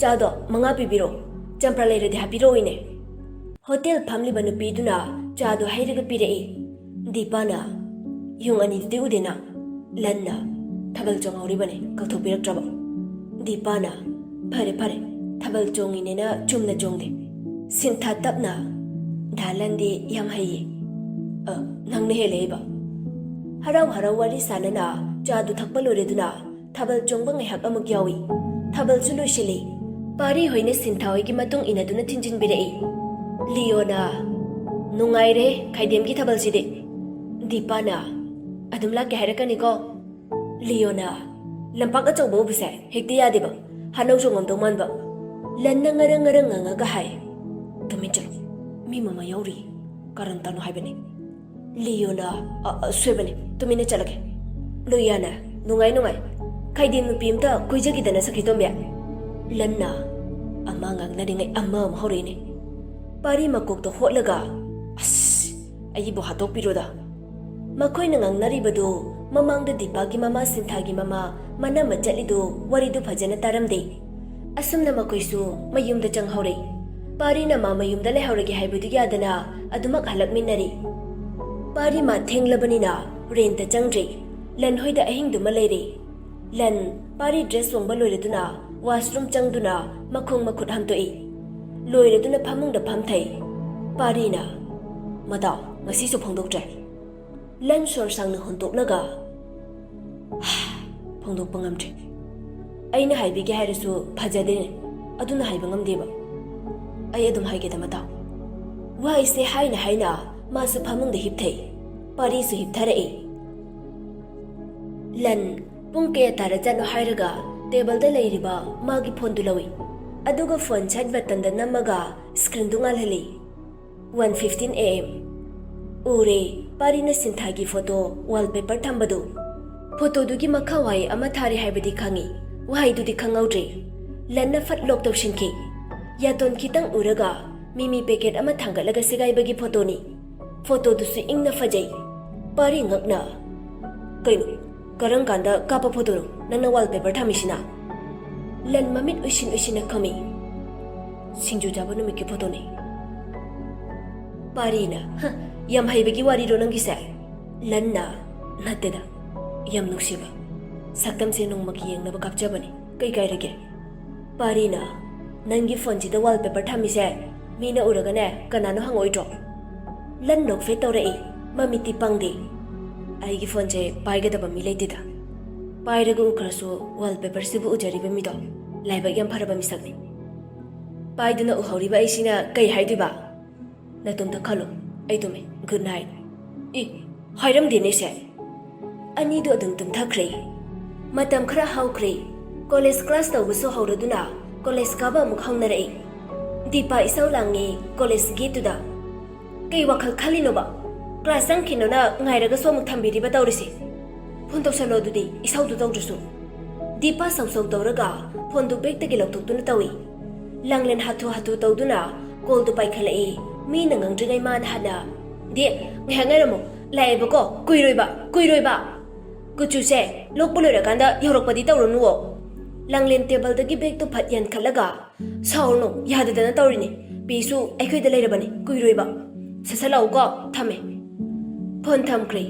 "ꯆꯥꯗꯣ ꯃꯉꯥ ꯄꯤꯕꯤꯔꯣ꯫ ꯆꯝꯄ꯭ꯔꯥ ꯂꯩꯔꯗꯤ ꯍꯥꯞꯄꯤꯔꯛꯑꯣ ꯏꯅꯦ꯫" ꯍꯣꯇꯦꯜ ꯐꯝꯂꯤꯕ ꯅꯨꯄꯤꯗꯨꯅ ꯆꯥꯗꯨ ꯍꯩꯔꯒ ꯄꯤꯔꯛꯏ꯫ ꯗꯤꯄꯥꯅ, "ꯌꯨꯡ ꯑꯅꯤꯗꯨꯗꯤ ꯎꯗꯦꯅ?" ꯂꯟꯅ, "ꯊꯥꯕꯜ ꯆꯣꯡꯍꯧꯔꯤꯕꯅꯤ, ꯀꯧꯊꯣꯛꯄꯤꯔꯛꯇ꯭ꯔꯕꯣ?" ꯗꯤꯄꯥꯅ, "ꯐꯔꯦ ꯐꯔꯦ, ꯊꯥꯕꯜ ꯆꯣꯡꯉꯤꯅꯦꯅ ꯆꯨꯝꯅ ꯆꯣꯡꯗꯦ꯫" ꯁꯤꯟꯊꯥ ꯇꯞꯅ, "ꯗꯥ ꯂꯟꯗꯤ ꯌꯥꯝ ꯍꯩꯌꯦ꯫" "ꯑ, ꯅꯪꯅ ꯍꯦꯜꯂꯦ ꯍꯩꯕ꯫" ꯍꯔꯥꯎ ꯍꯔꯥꯎ ꯋꯥꯔꯤ ꯁꯥꯟꯅꯅ ꯆꯥꯗꯨ ꯊꯛꯄ ꯂꯣꯏꯔꯗꯨꯅ ꯊꯥꯕꯜ ꯆꯣꯡꯕ ꯉꯥꯏꯍꯥꯛ ꯑꯃꯨꯛ ꯌꯥꯎꯏ꯫ ꯊꯥꯕꯜꯁꯨ ꯂꯣꯏꯁꯤꯜꯂꯤ꯫ ꯄꯥꯔꯤ ꯍꯣꯏꯅ ꯁꯤꯟꯊꯥ ꯍꯣꯏꯒꯤ ꯃꯇꯨꯡ ꯏꯟꯅꯗꯨꯅ ꯊꯤꯟꯖꯤꯟꯕꯤꯔꯛꯏ꯫ ꯂꯤꯌꯣꯅ, "ꯅꯨꯡꯉꯥꯏꯔꯦ ꯈꯥꯏꯗꯦꯝꯒꯤ ꯊꯥꯕꯜꯁꯤꯗꯤ꯫" ꯗꯤꯄꯥꯅ, "ꯑꯗꯨꯝ ꯂꯥꯛꯀꯦ ꯍꯥꯏꯔꯛꯀꯅꯤꯀꯣ꯫" ꯂꯤꯌꯣꯅ, "ꯂꯝꯄꯥꯛ ꯑꯆꯧꯕ ꯎꯕꯁꯦ ꯍꯦꯛꯇ ꯌꯥꯗꯦꯕ, ꯍꯥꯅꯧ ꯆꯣꯡꯉꯝꯗꯧ ꯃꯥꯟꯕ꯫" ꯂꯟꯅ ꯉꯔꯪ ꯉꯔꯪ ꯉꯪꯉꯒ ꯍꯥꯏ, "ꯇꯨꯃꯤꯟ ꯆꯠꯂꯣ, ꯃꯤ ꯃꯃꯥ ꯌꯥꯎꯔꯤ, ꯀꯥꯔꯟ ꯇꯥꯅꯨ ꯍꯥꯏꯕꯅꯤ꯫" ꯂꯤꯌꯣꯅ, "ꯑ, ꯑ, ꯁꯣꯏꯕꯅꯤ, ꯇꯨꯃꯤꯟꯅ ꯆꯠꯂꯒꯦ꯫" ꯂꯣꯌꯥꯅ, "ꯅꯨꯡꯉꯥꯏ, ꯅꯨꯡꯉꯥꯏ, ꯈꯥꯏꯗꯦꯝ ꯅꯨꯄꯤ ꯑꯝꯇ ꯀꯣꯏꯖꯈꯤꯗꯅ, ꯁꯈꯤꯇꯣꯝꯕꯤ꯫" ꯂꯟꯅ ꯑꯃ ꯉꯥꯡꯅꯔꯤꯉꯩ ꯑꯃ ꯑꯃ ꯍꯧꯔꯛꯏꯅꯦ꯫ ꯄꯥꯔꯤ ꯃꯀꯣꯛꯇ ꯍꯣꯠꯂꯒ, "ꯑꯁ, ꯑꯩꯕꯨ ꯍꯥꯠꯇꯣꯛꯄꯤꯔꯣꯗ꯫" ꯃꯈꯣꯏꯅ ꯉꯥꯡꯅꯔꯤꯕꯗꯨ ꯃꯃꯥꯡꯗ ꯗꯤꯄꯥꯒꯤ ꯃꯃꯥ ꯁꯤꯟꯊꯥꯒꯤ ꯃꯃꯥ ꯃꯅꯝꯃ ꯆꯠꯂꯤꯗꯨ ꯋꯥꯔꯤꯗꯨ ꯐꯖꯅ ꯇꯥꯔꯝꯗꯦ꯫ ꯑꯁꯨꯝꯅ ꯃꯈꯣꯏꯁꯨ ꯃꯌꯨꯝꯗ ꯆꯪꯍꯧꯔꯦ꯫ ꯄꯥꯔꯤꯅ ꯃꯥ ꯃꯌꯨꯝꯗ ꯂꯩꯍꯧꯔꯒꯦ ꯍꯥꯏꯕꯗꯨ ꯌꯥꯗꯅ ꯑꯗꯨꯃꯛ ꯍꯜꯂꯛꯃꯤꯟꯅꯔꯦ꯫ ꯄꯥꯔꯤ ꯃꯥ ꯊꯦꯡꯂꯕꯅꯤꯅ ꯔꯦꯟꯇ ꯆꯪꯗ꯭ꯔꯦ꯫ ꯂꯟ ꯍꯣꯏꯗ ꯑꯍꯤꯡꯗꯨꯃ ꯂꯩꯔꯦ꯫ ꯂꯟ, ꯄꯥꯔꯤ ꯗ꯭ꯔꯦꯁ ꯍꯣꯡꯕ ꯂꯣꯏꯔꯗꯨꯅ ꯋꯥꯁꯔꯨꯝ ꯆꯪꯗꯨꯅ ꯃꯈꯣꯡ ꯃꯈꯨꯠ ꯍꯥꯝꯗꯣꯛꯏ꯫ ꯂꯣꯏꯔꯗꯨꯅ ꯐꯃꯨꯡꯗ ꯐꯝꯊꯩ꯫ ꯄꯥꯔꯤꯅ, "ꯃꯇꯥꯎ, ꯉꯁꯤꯁꯨ ꯐꯣꯡꯗꯣꯛꯇ꯭ꯔꯦ?" ꯂꯟ ꯁꯣꯔ ꯁꯥꯡꯅ ꯍꯣꯟꯇꯣꯛꯂꯒ, "ꯐꯣꯡꯗꯣꯛꯄ ꯉꯝꯗ꯭ꯔꯦ꯫ ꯑꯩꯅ ꯍꯥꯏꯕꯤꯒꯦ ꯍꯥꯏꯔꯁꯨ ꯐꯖꯗꯦꯅꯦ, ꯑꯗꯨꯅ ꯍꯥꯏꯕ ꯉꯝꯗꯦꯕ꯫ ꯑꯩ ꯑꯗꯨꯝ ꯍꯥꯏꯒꯦ, ꯇꯃ ꯇꯥꯎ꯫" ꯋꯥꯍꯩꯁꯦ ꯍꯥꯏꯅ ꯍꯥꯏꯅ ꯃꯥꯁꯨ ꯐꯃꯨꯡꯗ ꯍꯤꯞꯊꯩ꯫ ꯄꯥꯔꯤꯁꯨ ꯍꯤꯞꯊꯔꯛꯏ꯫ ꯂꯟ ꯄꯨꯡ ꯀꯌꯥ ꯇꯥꯔꯖꯥꯠꯅꯣ ꯍꯥꯏꯔꯒ ꯇꯦꯕꯜꯗ ꯂꯩꯔꯤꯕ ꯃꯥꯒꯤ ꯐꯣꯟꯗꯨ ꯂꯧꯏ꯫ ꯑꯗꯨꯒ ꯐꯣꯟ ꯁꯥꯏꯠ ꯕꯇꯟꯗ ꯅꯝꯃꯒ ꯁ꯭ꯀ꯭ꯔꯤꯟꯗꯨ ꯉꯥꯜꯍꯜꯂꯤ꯫ One fifteen A M꯫ ꯎꯔꯦ, ꯄꯥꯔꯤꯅ ꯁꯤꯟꯊꯥꯒꯤ ꯐꯣꯇꯣ ꯋꯥꯜꯄꯦꯄꯔ ꯊꯝꯕꯗꯨ꯫ ꯐꯣꯇꯣꯗꯨꯒꯤ ꯃꯈꯥ ꯋꯥꯍꯩ ꯑꯃ ꯊꯥꯔꯤ ꯍꯥꯏꯕꯗꯤ ꯈꯪꯏ, ꯋꯥꯍꯩꯗꯨꯗꯤ ꯈꯪꯍꯧꯗ꯭ꯔꯦ꯫ ꯂꯟꯅ ꯐꯠ ꯂꯣꯛ ꯇꯧꯁꯤꯟꯈꯤ꯫ ꯌꯥꯇꯣꯟ ꯈꯤꯇꯪ ꯎꯔꯒ ꯃꯤꯃꯤ ꯄꯦꯀꯦꯠ ꯑꯃ ꯊꯥꯡꯒꯠꯂꯒ ꯁꯦꯒꯥꯏꯕꯒꯤ ꯐꯣꯇꯣꯅꯤ꯫ ꯐꯣꯇꯣꯗꯨꯁꯨ ꯏꯪꯅ ꯐꯖꯩ꯫ ꯄꯥꯔꯤ ꯉꯛꯅ, "ꯀꯩꯅꯣ, ꯀꯔꯝ ꯀꯥꯟꯗ ꯀꯥꯞꯄ ꯐꯣꯇꯣꯅꯣ ꯅꯪꯅ ꯋꯥꯜꯄꯦꯄꯔ ꯊꯝꯃꯤꯁꯤꯅ?" ꯂꯟ ꯃꯃꯤꯠ ꯎꯏꯁꯤꯟ ꯎꯏꯁꯤꯟꯅ ꯈꯨꯝꯃꯤ, "ꯁꯤꯡꯖꯨ ꯆꯥꯕ ꯅꯨꯃꯤꯠꯀꯤ ꯐꯣꯇꯣꯅꯤ꯫" ꯄꯥꯔꯤꯅ, "ꯍ, ꯌꯥꯝ ꯍꯩꯕꯒꯤ ꯋꯥꯔꯤꯔꯣ ꯅꯪꯒꯤꯁꯦ?" ꯂꯟꯅ, "ꯅꯠꯇꯦꯗ, ꯌꯥꯝ ꯅꯨꯡꯁꯤꯕ ꯁꯛꯇꯝꯁꯦ ꯅꯣꯡꯃꯒꯤ ꯌꯦꯡꯅꯕ ꯀꯥꯞꯆꯕꯅꯤ, ꯀꯩ ꯀꯥꯏꯔꯒꯦ?" ꯄꯥꯔꯤꯅ, "ꯅꯪꯒꯤ ꯐꯣꯟꯁꯤꯗ ꯋꯥꯜꯄꯦꯄꯔ ꯊꯝꯃꯤꯁꯦ ꯃꯤꯅ ꯎꯔꯒꯅꯦ ꯀꯅꯥꯅꯣ ꯍꯪꯉꯛꯑꯣꯏꯗ꯭ꯔꯣ?" ꯂꯟ ꯅꯣꯛꯐꯦꯠ ꯇꯧꯔꯛꯏ, ꯃꯃꯤꯠꯇꯤ ꯄꯪꯗꯦ꯫ "ꯑꯩꯒꯤ ꯐꯣꯟꯁꯦ ꯄꯥꯏꯒꯗꯕ ꯃꯤ ꯂꯩꯇꯦꯗ꯫ ꯄꯥꯏꯔꯒ ꯎꯈ꯭ꯔꯁꯨ ꯋꯥꯜꯄꯦꯄꯔꯁꯤꯕꯨ ꯎꯖꯔꯤꯕ ꯃꯤꯗꯣ ꯂꯥꯏꯕꯛ ꯌꯥꯝ ꯐꯔꯕ ꯃꯤꯁꯛꯅꯤ꯫ ꯄꯥꯏꯗꯨꯅ ꯎꯍꯧꯔꯤꯕ ꯑꯩꯁꯤꯅ ꯀꯩ ꯍꯥꯏꯗꯣꯏꯕ?" "ꯅꯇꯣꯝꯇ ꯈꯜꯂꯣ, ꯑꯩ ꯇꯨꯝꯃꯦ, ꯒꯨꯗ ꯅꯥꯏꯠ꯫" "ꯏ, ꯍꯥꯏꯔꯝꯗꯦꯅꯦ ꯁꯦ꯫" ꯑꯅꯤꯗꯨ ꯑꯗꯨꯝ ꯇꯨꯝꯊꯈ꯭ꯔꯦ꯫ ꯃꯇꯝ ꯈꯔ ꯍꯧꯈ꯭ꯔꯦ꯫ ꯀꯣꯂꯦꯖ ꯀ꯭ꯂꯥꯁ ꯇꯧꯕꯁꯨ ꯍꯧꯔꯗꯨꯅ ꯀꯣꯂꯦꯖ ꯀꯥꯕ ꯑꯃꯨꯛ ꯍꯧꯅꯔꯛꯏ꯫ ꯗꯤꯄꯥ ꯏꯁꯧ ꯂꯥꯡꯉꯦ ꯀꯣꯂꯦꯖ ꯒꯦꯠꯇꯨꯗ꯫ "ꯀꯩ ꯋꯥꯈꯜ ꯈꯜꯂꯤꯅꯣꯕ? ꯀ꯭ꯂꯥꯁ ꯆꯪꯈꯤꯅꯣꯅ ꯉꯥꯏꯔꯒꯁꯨ ꯑꯃꯨꯛ ꯊꯝꯕꯤꯔꯤꯕ ꯇꯧꯔꯤꯁꯦ꯫ ꯐꯣꯟ ꯇꯧꯁꯜꯂꯣ ꯑꯗꯨꯗꯤ, ꯏꯁꯧꯗꯨ ꯇꯧꯗ꯭ꯔꯁꯨ꯫" ꯗꯤꯄꯥ ꯁꯧ ꯁꯧ ꯇꯧꯔꯒ ꯐꯣꯟꯗꯨ ꯕꯦꯛꯇꯒꯤ ꯂꯧꯊꯣꯛꯇꯨꯅ ꯇꯧꯏ꯫ ꯂꯥꯡꯂꯦꯟ ꯍꯥꯊꯨ ꯍꯥꯊꯨ ꯇꯧꯗꯨꯅ ꯀꯣꯜꯗꯨ ꯄꯥꯏꯈꯠꯂꯛꯏ꯫ ꯃꯤꯅ ꯉꯪꯗ꯭ꯔꯤꯉꯩ ꯃꯥꯅ ꯍꯥꯟꯅ, "ꯗꯦ, ꯉꯥꯏꯍꯥꯛ ꯉꯥꯏꯔꯝꯃꯣ, ꯂꯥꯛꯑꯦꯕꯀꯣ, ꯀꯨꯏꯔꯣꯏꯕ, ꯀꯨꯏꯔꯣꯏꯕ꯫ ꯀꯨꯆꯨꯁꯦ ꯂꯣꯛꯄ ꯂꯣꯏꯔꯀꯥꯟꯗ ꯌꯧꯔꯛꯄꯗꯤ ꯇꯧꯔꯨꯅꯨꯋꯣ꯫" ꯂꯥꯡꯂꯦꯟ ꯇꯦꯕꯜꯗꯒꯤ ꯕꯦꯛꯇꯨ ꯐꯠ ꯌꯥꯟꯈꯠꯂꯒ, "ꯁꯥꯎꯔꯅꯨ, ꯌꯥꯗꯗꯅ ꯇꯧꯔꯤꯅꯤ꯫ ꯄꯤꯁꯨ ꯑꯩꯈꯣꯏꯗ ꯂꯩꯔꯕꯅꯤ, ꯀꯨꯏꯔꯣꯏꯕ꯫ ꯁꯠ ꯁꯠ ꯂꯥꯛꯎꯀꯣ, ꯊꯝꯃꯦ꯫" ꯐꯣꯟ ꯊꯝꯈ꯭ꯔꯦ꯫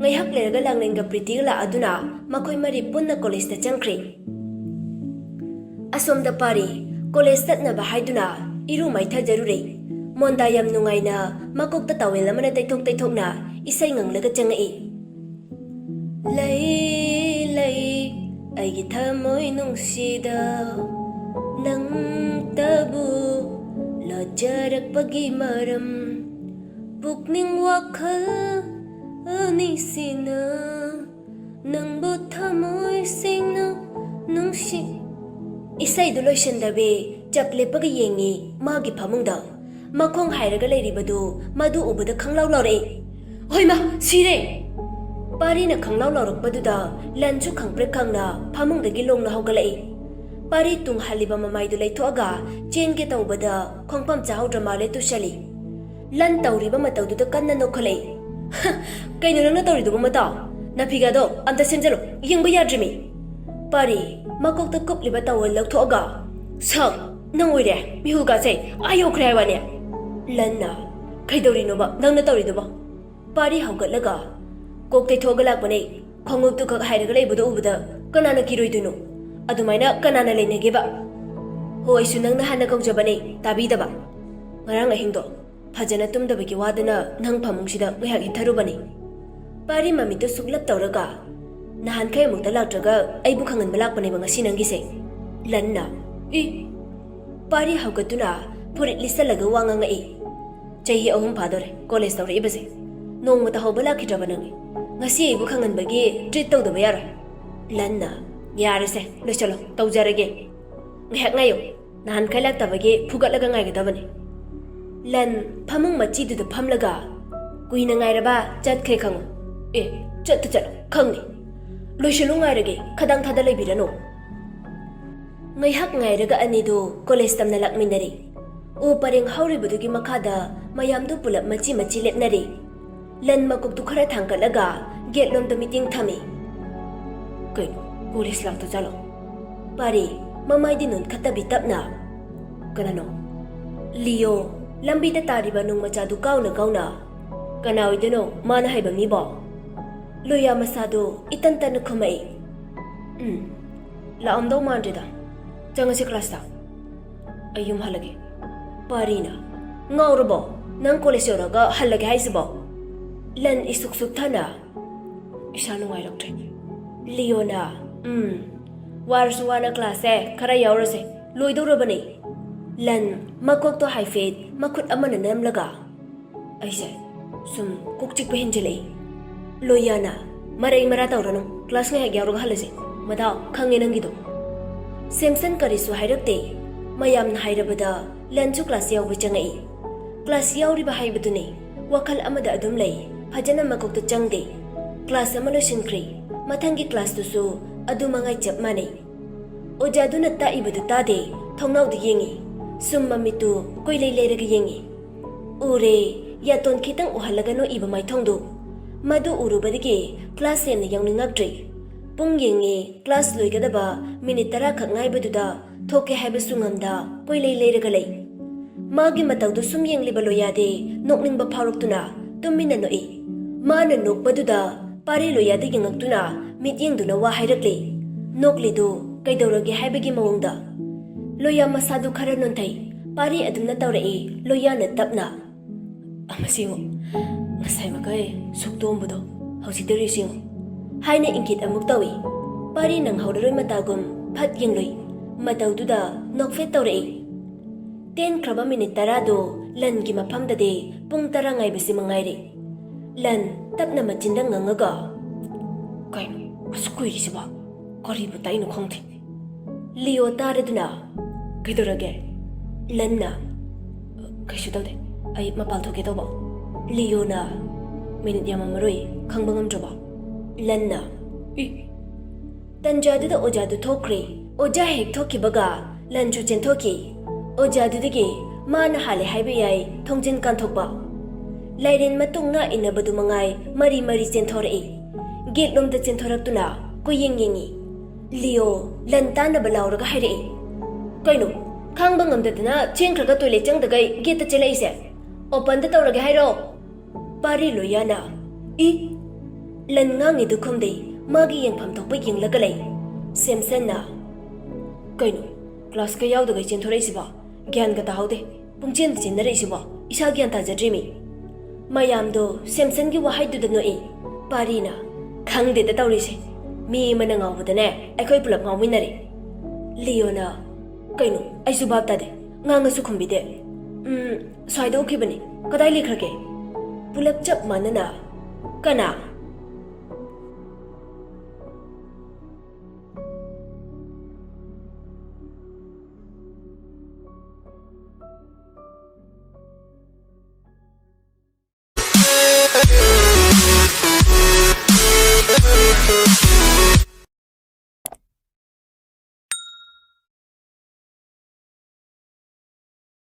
ꯉꯥꯏꯍꯥꯛ ꯂꯩꯔꯒ ꯂꯥꯡꯂꯦꯟꯒ ꯄ꯭ꯔꯤꯇꯤꯒ ꯂꯥꯛꯑꯗꯨꯅ ꯃꯈꯣꯏ ꯃꯔꯤ ꯄꯨꯟꯅ ꯀꯣꯂꯦꯖꯇ ꯆꯪꯈ꯭ꯔꯦ꯫ ꯑꯁꯣꯝꯗ ꯄꯥꯔꯤ ꯀꯣꯂꯦꯖ ꯆꯠꯅꯕ ꯍꯥꯏꯗꯨꯅ ꯏꯔꯨ ꯃꯥꯏꯊꯖꯔꯨꯔꯦ꯫ ꯃꯣꯟꯗꯥ ꯌꯥꯝ ꯅꯨꯡꯉꯥꯏꯅ ꯃꯀꯣꯛꯇ ꯇꯥꯋꯦꯜ ꯑꯃꯅ ꯇꯩꯊꯣꯛ ꯇꯩꯊꯣꯛꯅ ꯏꯁꯩ ꯉꯪꯂꯒ ꯆꯪꯉꯛꯏ꯫ ꯂꯩ, ꯂꯩ, ꯑꯩꯒꯤ ꯊꯃꯣꯏ ꯅꯨꯡꯁꯤꯗ ꯅꯪꯇꯕꯨ ꯂꯥꯖꯔꯛꯄꯒꯤ ꯃꯔꯝ꯫ ꯄꯨꯛꯅꯤꯡ ꯋꯥꯈꯜ ꯑꯅꯤꯁꯤꯅ ꯅꯪꯕꯨ ꯊꯃꯣꯏ ꯁꯦꯡꯅ ꯅꯨꯡꯁꯤ꯫ ꯏꯁꯩꯗꯨ ꯂꯣꯏꯁꯤꯟꯗꯕꯤ ꯆꯞ ꯂꯦꯞꯄꯒ ꯌꯦꯡꯉꯤ ꯃꯥꯒꯤ ꯐꯃꯨꯡꯗ꯫ ꯃꯈꯣꯡ ꯍꯥꯏꯔꯒ ꯂꯩꯔꯤꯕꯗꯨ ꯃꯗꯨ ꯎꯕꯗ ꯈꯪꯂꯥꯎ ꯂꯥꯎꯔꯛꯏ꯫ "ꯍꯣꯏꯃ, ꯁꯤꯔꯦ!" ꯄꯥꯔꯤꯅ ꯈꯪꯂꯥꯎ ꯂꯥꯎꯔꯛꯄꯗꯨꯗ ꯂꯟꯁꯨ ꯈꯪꯄ꯭ꯔꯦꯛ ꯈꯪꯅ ꯐꯃꯨꯡꯗꯒꯤ ꯂꯣꯡꯅ ꯍꯧꯒꯠꯂꯛꯏ꯫ ꯄꯥꯔꯤ ꯇꯨꯡ ꯍꯜꯂꯤꯕ ꯃꯃꯥꯏꯗꯨ ꯂꯩꯊꯣꯛꯑꯒ ꯆꯦꯟꯒꯦ ꯇꯧꯕꯗ ꯈꯣꯡꯐꯝ ꯆꯥꯍꯧꯗ꯭ꯔ ꯃꯥꯜꯂꯦ ꯇꯨꯁꯜꯂꯤ꯫ ꯂꯟ ꯇꯧꯔꯤꯕ ꯃꯇꯧꯗꯨꯗ ꯀꯟꯅ ꯅꯣꯛꯈꯠꯂꯛꯏ꯫ "ꯍ, ꯀꯩꯅꯣ ꯅꯪꯅ ꯇꯧꯔꯤꯗꯨꯕꯨ ꯃꯇꯥꯎ? ꯅꯐꯤꯒꯥꯗꯣ ꯑꯝꯇ ꯁꯦꯝꯖꯜꯂꯨ, ꯌꯦꯡꯕ ꯌꯥꯗ꯭ꯔꯤꯃꯤ!" ꯄꯥꯔꯤ ꯃꯀꯣꯛꯇ ꯀꯨꯞꯂꯤꯕ ꯇꯥꯋꯦꯜ ꯂꯧꯊꯣꯛꯑꯒ, "ꯁꯛ, ꯅꯪ ꯑꯣꯏꯔꯦ, ꯃꯤꯍꯨꯜꯒꯥꯁꯦ ꯑꯥ ꯌꯧꯈ꯭ꯔꯦ ꯍꯥꯏꯕꯅꯦ!" ꯂꯟꯅ, "ꯀꯩꯗꯧꯔꯤꯅꯣꯕ ꯅꯪꯅ ꯇꯧꯔꯤꯗꯨꯕꯣ?" ꯄꯥꯔꯤ ꯍꯧꯒꯠꯂꯒ, "ꯀꯣꯛ ꯇꯩꯊꯣꯛꯑꯒ ꯂꯥꯛꯄꯅꯦ꯫ ꯈꯣꯡꯎꯞꯇꯨ ꯈꯛ ꯍꯥꯏꯔꯒ ꯂꯩꯕꯗꯣ ꯎꯕꯗ ꯀꯅꯥꯅ ꯀꯤꯔꯣꯏꯗꯣꯏꯅꯣ? ꯑꯗꯨꯃꯥꯏꯅ ꯀꯅꯥꯅ ꯂꯩꯅꯒꯦꯕ? ꯍꯣ, ꯑꯩꯁꯨ ꯅꯪꯅ ꯍꯥꯟꯅ ꯀꯧꯖꯕꯅꯦ, ꯇꯥꯕꯤꯗꯕ꯫ ꯉꯔꯥꯡ ꯑꯍꯤꯡꯗꯣ ꯐꯖꯅ ꯇꯨꯝꯗꯕꯒꯤ ꯋꯥꯗꯅ ꯅꯪ ꯐꯃꯨꯡꯁꯤꯗ ꯉꯥꯏꯍꯥꯛ ꯍꯤꯞꯊꯔꯨꯕꯅꯤ꯫" ꯄꯥꯔꯤ ꯃꯃꯤꯠꯇꯨ ꯁꯨꯛꯂꯞ ꯇꯧꯔꯒ, "ꯅꯍꯥꯟꯈꯩ ꯑꯃꯨꯛꯇ ꯂꯥꯛꯇ꯭ꯔꯒ ꯑꯩꯕꯨ ꯈꯪꯍꯟꯕ ꯂꯥꯛꯄꯅꯦꯕ ꯉꯁꯤ ꯅꯪꯒꯤꯁꯦ?" ꯂꯟꯅ, "ꯏ!" ꯄꯥꯔꯤ ꯍꯧꯒꯠꯇꯨꯅ ꯐꯨꯔꯤꯠ ꯂꯤꯠꯁꯜꯂꯒ ꯋꯥ ꯉꯥꯡꯉꯛꯏ꯫ "ꯆꯍꯤ ꯑꯍꯨꯝ ꯐꯥꯗꯣꯔꯦ ꯀꯣꯂꯦꯖ ꯇꯧꯔꯛꯏꯕꯁꯦ꯫ ꯅꯣꯡꯃꯇ ꯍꯧꯕ ꯂꯥꯛꯈꯤꯗ꯭ꯔꯕ ꯅꯪ? ꯉꯁꯤ ꯑꯩꯕꯨ ꯈꯪꯍꯟꯕꯒꯤ ꯇ꯭ꯔꯤꯠ ꯇꯧꯗꯕ ꯌꯥꯔꯣꯏ꯫" ꯂꯟꯅ, "ꯌꯥꯔꯦꯁꯦ, ꯂꯣꯏꯁꯜꯂꯣ, ꯇꯧꯖꯔꯒꯦ꯫ ꯉꯥꯏꯍꯥꯛ ꯉꯥꯏꯌꯨ, ꯅꯍꯥꯟꯈꯩ ꯂꯥꯛꯇꯕꯒꯤ ꯐꯨꯒꯠꯂꯒ ꯉꯥꯏꯒꯗꯕꯅꯤ꯫" ꯂꯟ ꯐꯃꯨꯡ ꯃꯆꯤꯗꯨꯗ ꯐꯝꯂꯒ, "ꯀꯨꯏꯅ ꯉꯥꯏꯔꯕ ꯆꯠꯈ꯭ꯔꯦ ꯈꯪꯉꯨ꯫" "ꯑꯦ, ꯆꯠꯇ ꯆꯠꯂꯣ, ꯈꯪꯅꯤ꯫ ꯂꯣꯏꯁꯤꯜꯂꯨ, ꯉꯥꯏꯔꯒꯦ, ꯈꯗꯥꯡ ꯊꯥꯗ ꯂꯩꯕꯤꯔꯅꯨ꯫" ꯉꯥꯏꯍꯥꯛ ꯉꯥꯏꯔꯒ ꯑꯅꯤꯗꯨ ꯀꯣꯂꯦꯖ ꯇꯝꯅ ꯂꯥꯛꯃꯤꯟꯅꯔꯦ꯫ ꯎ ꯄꯔꯦꯡ ꯍꯧꯔꯤꯕꯗꯨꯒꯤ ꯃꯈꯥꯗ ꯃꯌꯥꯝꯗꯨ ꯄꯨꯂꯞ ꯃꯆꯤ ꯃꯆꯤ ꯂꯦꯞꯅꯔꯦ꯫ ꯂꯟ ꯃꯀꯣꯛꯇꯨ ꯈꯔ ꯊꯥꯡꯒꯠꯂꯒ ꯒꯦꯠ ꯂꯣꯝꯗ ꯃꯤꯠꯌꯦꯡ ꯊꯝꯃꯤ꯫ "ꯀꯩꯅꯣ, ꯀꯣꯂꯦꯖ ꯂꯥꯛꯇ ꯖꯥꯠꯂꯣ?" ꯄꯥꯔꯤ ꯃꯃꯥꯏꯗꯤ ꯅꯣꯟꯈꯠꯇꯕꯤ ꯇꯞꯅ, "ꯀꯅꯥꯅꯣ?" ꯂꯤꯌꯣ ꯂꯝꯕꯤꯗ ꯇꯥꯔꯤꯕ ꯅꯨꯡ ꯃꯆꯥꯗꯨ ꯀꯥꯎꯅ ꯀꯥꯎꯅ, "ꯀꯅꯥ ꯑꯣꯏꯗꯣꯏꯅꯣ ꯃꯥꯅ ꯍꯥꯏꯕ ꯃꯤꯕꯣ?" ꯂꯣꯌꯥ ꯃꯁꯥꯗꯨ ꯏꯇꯟ ꯇꯟꯅ ꯈꯨꯝꯃꯛꯏ꯫ "ꯎꯝ, ꯂꯥꯛꯑꯝꯗꯧ ꯃꯥꯟꯗ꯭ꯔꯦꯗ꯫ ꯆꯪꯉꯁꯤ ꯀ꯭ꯂꯥꯁꯇ꯫ ꯑꯩ ꯌꯨꯝ ꯍꯜꯂꯒꯦ꯫" ꯄꯥꯔꯤꯅ, "ꯉꯥꯎꯔꯕꯣ? ꯅꯪ ꯀꯣꯂꯦꯖ ꯌꯧꯔꯒ ꯍꯜꯂꯒꯦ ꯍꯥꯏꯁꯤꯕꯣ?" ꯂꯟ ꯏꯁꯨꯛ ꯁꯨꯛꯊꯅ, "ꯏꯁꯥ ꯅꯨꯡꯉꯥꯏꯔꯛꯇ꯭ꯔꯦ꯫" ꯂꯤꯌꯣꯅ, "ꯎꯝ, ꯋꯥꯔꯁꯨ ꯋꯥꯅ ꯀ꯭ꯂꯥꯁꯁꯦ ꯈꯔ ꯌꯥꯎꯔꯁꯦ, ꯂꯣꯏꯗꯧꯔꯕꯅꯤ꯫" ꯂꯟ ꯃꯀꯣꯛꯇꯣ ꯍꯥꯏꯐꯦꯠ ꯃꯈꯨꯠ ꯑꯃꯅ ꯅꯝꯂꯒ, "ꯑꯩꯁꯦ ꯁꯨꯝ ꯀꯣꯛ ꯆꯤꯛꯄ ꯍꯦꯟꯖꯤꯜꯂꯛꯏ꯫" ꯂꯣꯌꯥꯅ, "ꯃꯔꯩ ꯃꯔꯥ ꯇꯧꯔꯅꯨ, ꯀ꯭ꯂꯥꯁ ꯉꯥꯏꯍꯥꯛ ꯌꯥꯎꯔꯒ ꯍꯜꯂꯁꯦ꯫ ꯃꯗꯥꯎ ꯈꯪꯉꯦ ꯅꯪꯒꯤꯗꯣ꯫" ꯁꯦꯝꯁꯟ ꯀꯔꯤꯁꯨ ꯍꯥꯏꯔꯛꯇꯦ꯫ ꯃꯌꯥꯝꯅ ꯍꯥꯏꯔꯕꯗ ꯂꯟꯁꯨ ꯀ꯭ꯂꯥꯁ ꯌꯥꯎꯕ ꯆꯪꯉꯛꯏ꯫ ꯀ꯭ꯂꯥꯁ ꯌꯥꯎꯔꯤꯕ ꯍꯥꯏꯕꯗꯨꯅꯤ꯫ ꯋꯥꯈꯜ ꯑꯃꯗ ꯑꯗꯨꯝ ꯂꯩ꯫ ꯐꯖꯅ ꯃꯀꯣꯛꯇ ꯆꯪꯗꯦ꯫ ꯀ꯭ꯂꯥꯁ ꯑꯃ ꯂꯣꯏꯁꯤꯟꯈ꯭ꯔꯦ꯫ ꯃꯊꯪꯒꯤ ꯀ꯭ꯂꯥꯁꯇꯨꯁꯨ ꯑꯗꯨ ꯃꯉꯥꯏ ꯆꯞ ꯃꯥꯟꯅꯩ꯫ ꯑꯣꯖꯥꯗꯨꯅ ꯇꯥꯛꯏꯕꯗꯨ ꯇꯥꯗꯦ꯫ ꯊꯣꯡꯅꯥꯎꯗ ꯌꯦꯡꯉꯤ꯫ ꯁꯨꯝ ꯃꯃꯤꯠꯇꯨ ꯀꯣꯏꯂꯩ ꯂꯩꯔꯒ ꯌꯦꯡꯉꯤ꯫ ꯎꯔꯦ, ꯌꯥꯇꯣꯟ ꯈꯤꯇꯪ ꯎꯍꯜꯂꯒ ꯅꯣꯛꯏꯕ ꯃꯥꯏꯊꯣꯡꯗꯨ꯫ ꯃꯗꯨ ꯎꯔꯨꯕꯗꯒꯤ ꯀ꯭ꯂꯥꯁ ꯍꯦꯟꯅ ꯌꯥꯎꯅꯤꯡꯉꯛꯇ꯭ꯔꯦ꯫ ꯄꯨꯡ ꯌꯦꯡꯉꯦ, ꯀ꯭ꯂꯥꯁ ꯂꯣꯏꯒꯗꯕ ꯃꯤꯅꯤꯠ ꯇꯔꯥ ꯈꯛ ꯉꯥꯏꯕꯗꯨꯗ ꯊꯣꯛꯀꯦ ꯍꯥꯏꯕꯁꯨ ꯉꯝꯗ ꯀꯣꯏꯂꯩ ꯂꯩꯔꯒ ꯂꯩ꯫ ꯃꯥꯒꯤ ꯃꯇꯧꯗꯨ ꯁꯨꯝ ꯌꯦꯡꯂꯤꯕ ꯂꯣꯌꯥꯗꯦ ꯅꯣꯛꯅꯤꯡꯕ ꯐꯥꯎꯔꯛꯇꯨꯅ ꯇꯨꯃꯤꯟꯅ ꯅꯣꯛꯏ꯫ ꯃꯥꯅ ꯅꯣꯛꯄꯗꯨꯗ ꯄꯥꯔꯤ ꯂꯣꯌꯥꯗ ꯌꯦꯡꯉꯛꯇꯨꯅ ꯃꯤꯠꯌꯦꯡꯗꯨꯅ ꯋꯥ ꯍꯥꯏꯔꯛꯂꯤ꯫ ꯅꯣꯛꯂꯤꯗꯨ ꯀꯩꯗꯧꯔꯒꯦ ꯍꯥꯏꯕꯒꯤ ꯃꯑꯣꯡꯗ꯫ ꯂꯣꯌꯥ ꯃꯁꯥꯗꯨ ꯈꯔ ꯅꯣꯟꯊꯩ꯫ ꯄꯥꯔꯤ ꯑꯗꯨꯝꯅ ꯇꯧꯔꯛꯏ ꯂꯣꯌꯥꯅ ꯇꯞꯅ꯫ "ꯑꯃ ꯁꯦꯡꯉꯣ, ꯉꯁꯥꯏ ꯃꯈꯩ ꯁꯨꯛꯇꯣꯝꯕꯗꯣ ꯍꯧꯖꯤꯛꯇ ꯔꯤꯁꯤꯡꯉꯣ" ꯍꯥꯏꯅ ꯏꯪꯒꯤꯠ ꯑꯃꯨꯛ ꯇꯧꯏ꯫ ꯄꯥꯔꯤ ꯅꯪꯍꯧꯔꯔꯣꯏ ꯃꯇꯥꯒꯨꯝ ꯐꯠ ꯌꯦꯡꯂꯨꯏ꯫ ꯃꯇꯧꯗꯨꯗ ꯅꯣꯛꯐꯦꯠ ꯇꯧꯔꯛꯏ꯫ ꯇꯦꯟꯈ꯭ꯔꯕ ꯃꯤꯅꯤꯠ ꯇꯔꯥꯗꯨ ꯂꯟꯒꯤ ꯃꯐꯝꯗꯗꯤ ꯄꯨꯡ ꯇꯔꯥ ꯉꯥꯏꯕꯁꯤ ꯃꯉꯥꯏꯔꯦ꯫ ꯂꯟ ꯇꯞꯅ ꯃꯆꯤꯟꯗ ꯉꯪꯉꯒ, "ꯀꯩꯅꯣ ꯑꯁꯨꯛ ꯀꯨꯏꯔꯤꯁꯤꯕꯣ? ꯀꯔꯤꯕꯨ ꯇꯥꯛꯏꯅꯣ ꯈꯪꯗꯦ꯫" ꯂꯤꯌꯣ ꯇꯥꯔꯗꯨꯅ, "ꯀꯩꯗꯧꯔꯒꯦ?" ꯂꯟꯅ, "ꯀꯩꯁꯨ ꯇꯧꯗꯦ, ꯑꯩ ꯃꯄꯥꯟ ꯊꯣꯛꯀꯦ ꯇꯧꯕ꯫" ꯂꯤꯌꯣꯅ, "ꯃꯤꯅꯤꯠ ꯌꯥꯝꯃꯝꯃꯔꯣꯏ, ꯈꯪꯕ ꯉꯝꯗ꯭ꯔꯕꯣ?" ꯂꯟꯅ, "ꯏ!" ꯇꯟꯖꯥꯗꯨꯗ ꯑꯣꯖꯥꯗꯨ ꯊꯣꯛꯈ꯭ꯔꯦ꯫ ꯑꯣꯖꯥ ꯍꯦꯛ ꯊꯣꯛꯈꯤꯕꯒ ꯂꯟꯁꯨ ꯆꯦꯟꯊꯣꯛꯈꯤ꯫ ꯑꯣꯖꯥꯗꯨꯗꯒꯤ ꯃꯥꯅ ꯍꯥꯜꯂꯦ ꯍꯥꯏꯕ ꯌꯥꯏ ꯊꯣꯡꯖꯤꯟ ꯀꯥꯟꯊꯣꯛꯄ꯫ ꯂꯥꯏꯔꯦꯟ ꯃꯇꯨꯡ ꯉꯥ ꯏꯟꯅꯕꯗꯨ ꯃꯉꯥꯏ ꯃꯔꯤ ꯃꯔꯤ ꯆꯦꯟꯊꯣꯔꯛꯏ꯫ ꯒꯦꯠꯂꯣꯝꯗ ꯆꯦꯟꯊꯣꯔꯛꯇꯨꯅ ꯀꯣꯏꯌꯦꯡ ꯌꯦꯡꯉꯤ꯫ ꯂꯤꯌꯣ ꯂꯟ ꯇꯥꯟꯅꯕ ꯂꯥꯎꯔꯒ ꯍꯥꯏꯔꯛꯏ, "ꯀꯩꯅꯣ? ꯈꯥꯡꯕ ꯉꯝꯗꯗꯅ ꯆꯦꯟꯈ꯭ꯔꯒ ꯇꯣꯏꯂꯦꯠ ꯆꯪꯗꯈꯩ ꯒꯦꯠꯇ ꯆꯦꯜꯂꯛꯏꯁꯦ? ꯑꯣꯄꯟꯗ ꯇꯧꯔꯒꯦ ꯍꯥꯏꯔꯣ?" ꯄꯥꯔꯤ ꯂꯣꯌꯥꯅ, "ꯏ!" ꯂꯟ ꯉꯥꯡꯉꯤꯗꯨ ꯈꯨꯝꯗꯦ꯫ ꯃꯥꯒꯤ ꯌꯦꯡꯐꯝ ꯊꯣꯛꯄ ꯌꯦꯡꯂꯒ ꯂꯩ꯫ ꯁꯦꯝꯁꯟꯅ, "ꯀꯩꯅꯣ? ꯀ꯭ꯂꯥꯁꯀ ꯌꯥꯎꯗꯈꯩ ꯆꯦꯟꯊꯣꯔꯛꯏꯁꯤꯕꯣ? ꯒ꯭ꯌꯥꯟꯒ ꯇꯥꯍꯧꯗꯦ꯫ ꯄꯨꯡꯆꯦꯟꯗ ꯆꯦꯟꯅꯔꯛꯏꯁꯤꯕꯣ? ꯏꯁꯥ ꯒ꯭ꯌꯥꯟ ꯇꯥꯖꯗ꯭ꯔꯦꯃꯤ꯫ ꯃꯌꯥꯝꯗꯣ ꯁꯦꯝꯁꯟꯒꯤ ꯋꯥꯍꯩꯗꯨꯗ ꯅꯣꯛꯏ꯫ ꯄꯥꯔꯤꯅ, "ꯈꯪꯗꯦꯗ ꯇꯧꯔꯤꯁꯦ꯫ ꯃꯤ ꯑꯃꯅ ꯉꯥꯎꯕꯗꯅꯦ ꯑꯩꯈꯣꯏ ꯄꯨꯂꯞ ꯉꯥꯎꯃꯤꯟꯅꯔꯦ꯫" ꯂꯤꯌꯣꯅ, "ꯀꯩꯅꯣ? ꯑꯩꯁꯨ ꯚꯥꯞ ꯇꯥꯗꯦ꯫ ꯉꯥꯡꯉꯁꯨ ꯈꯨꯝꯕꯤꯗꯦ꯫ ꯎꯝ, ꯁ꯭ꯋꯥꯏꯗ ꯎꯈꯤꯕꯅꯤ꯫ ꯀꯗꯥꯏ ꯂꯩꯈ꯭ꯔꯒꯦ?" ꯄꯨꯂꯞ ꯆꯞ ꯃꯥꯟꯅꯅ, "ꯀꯅꯥ?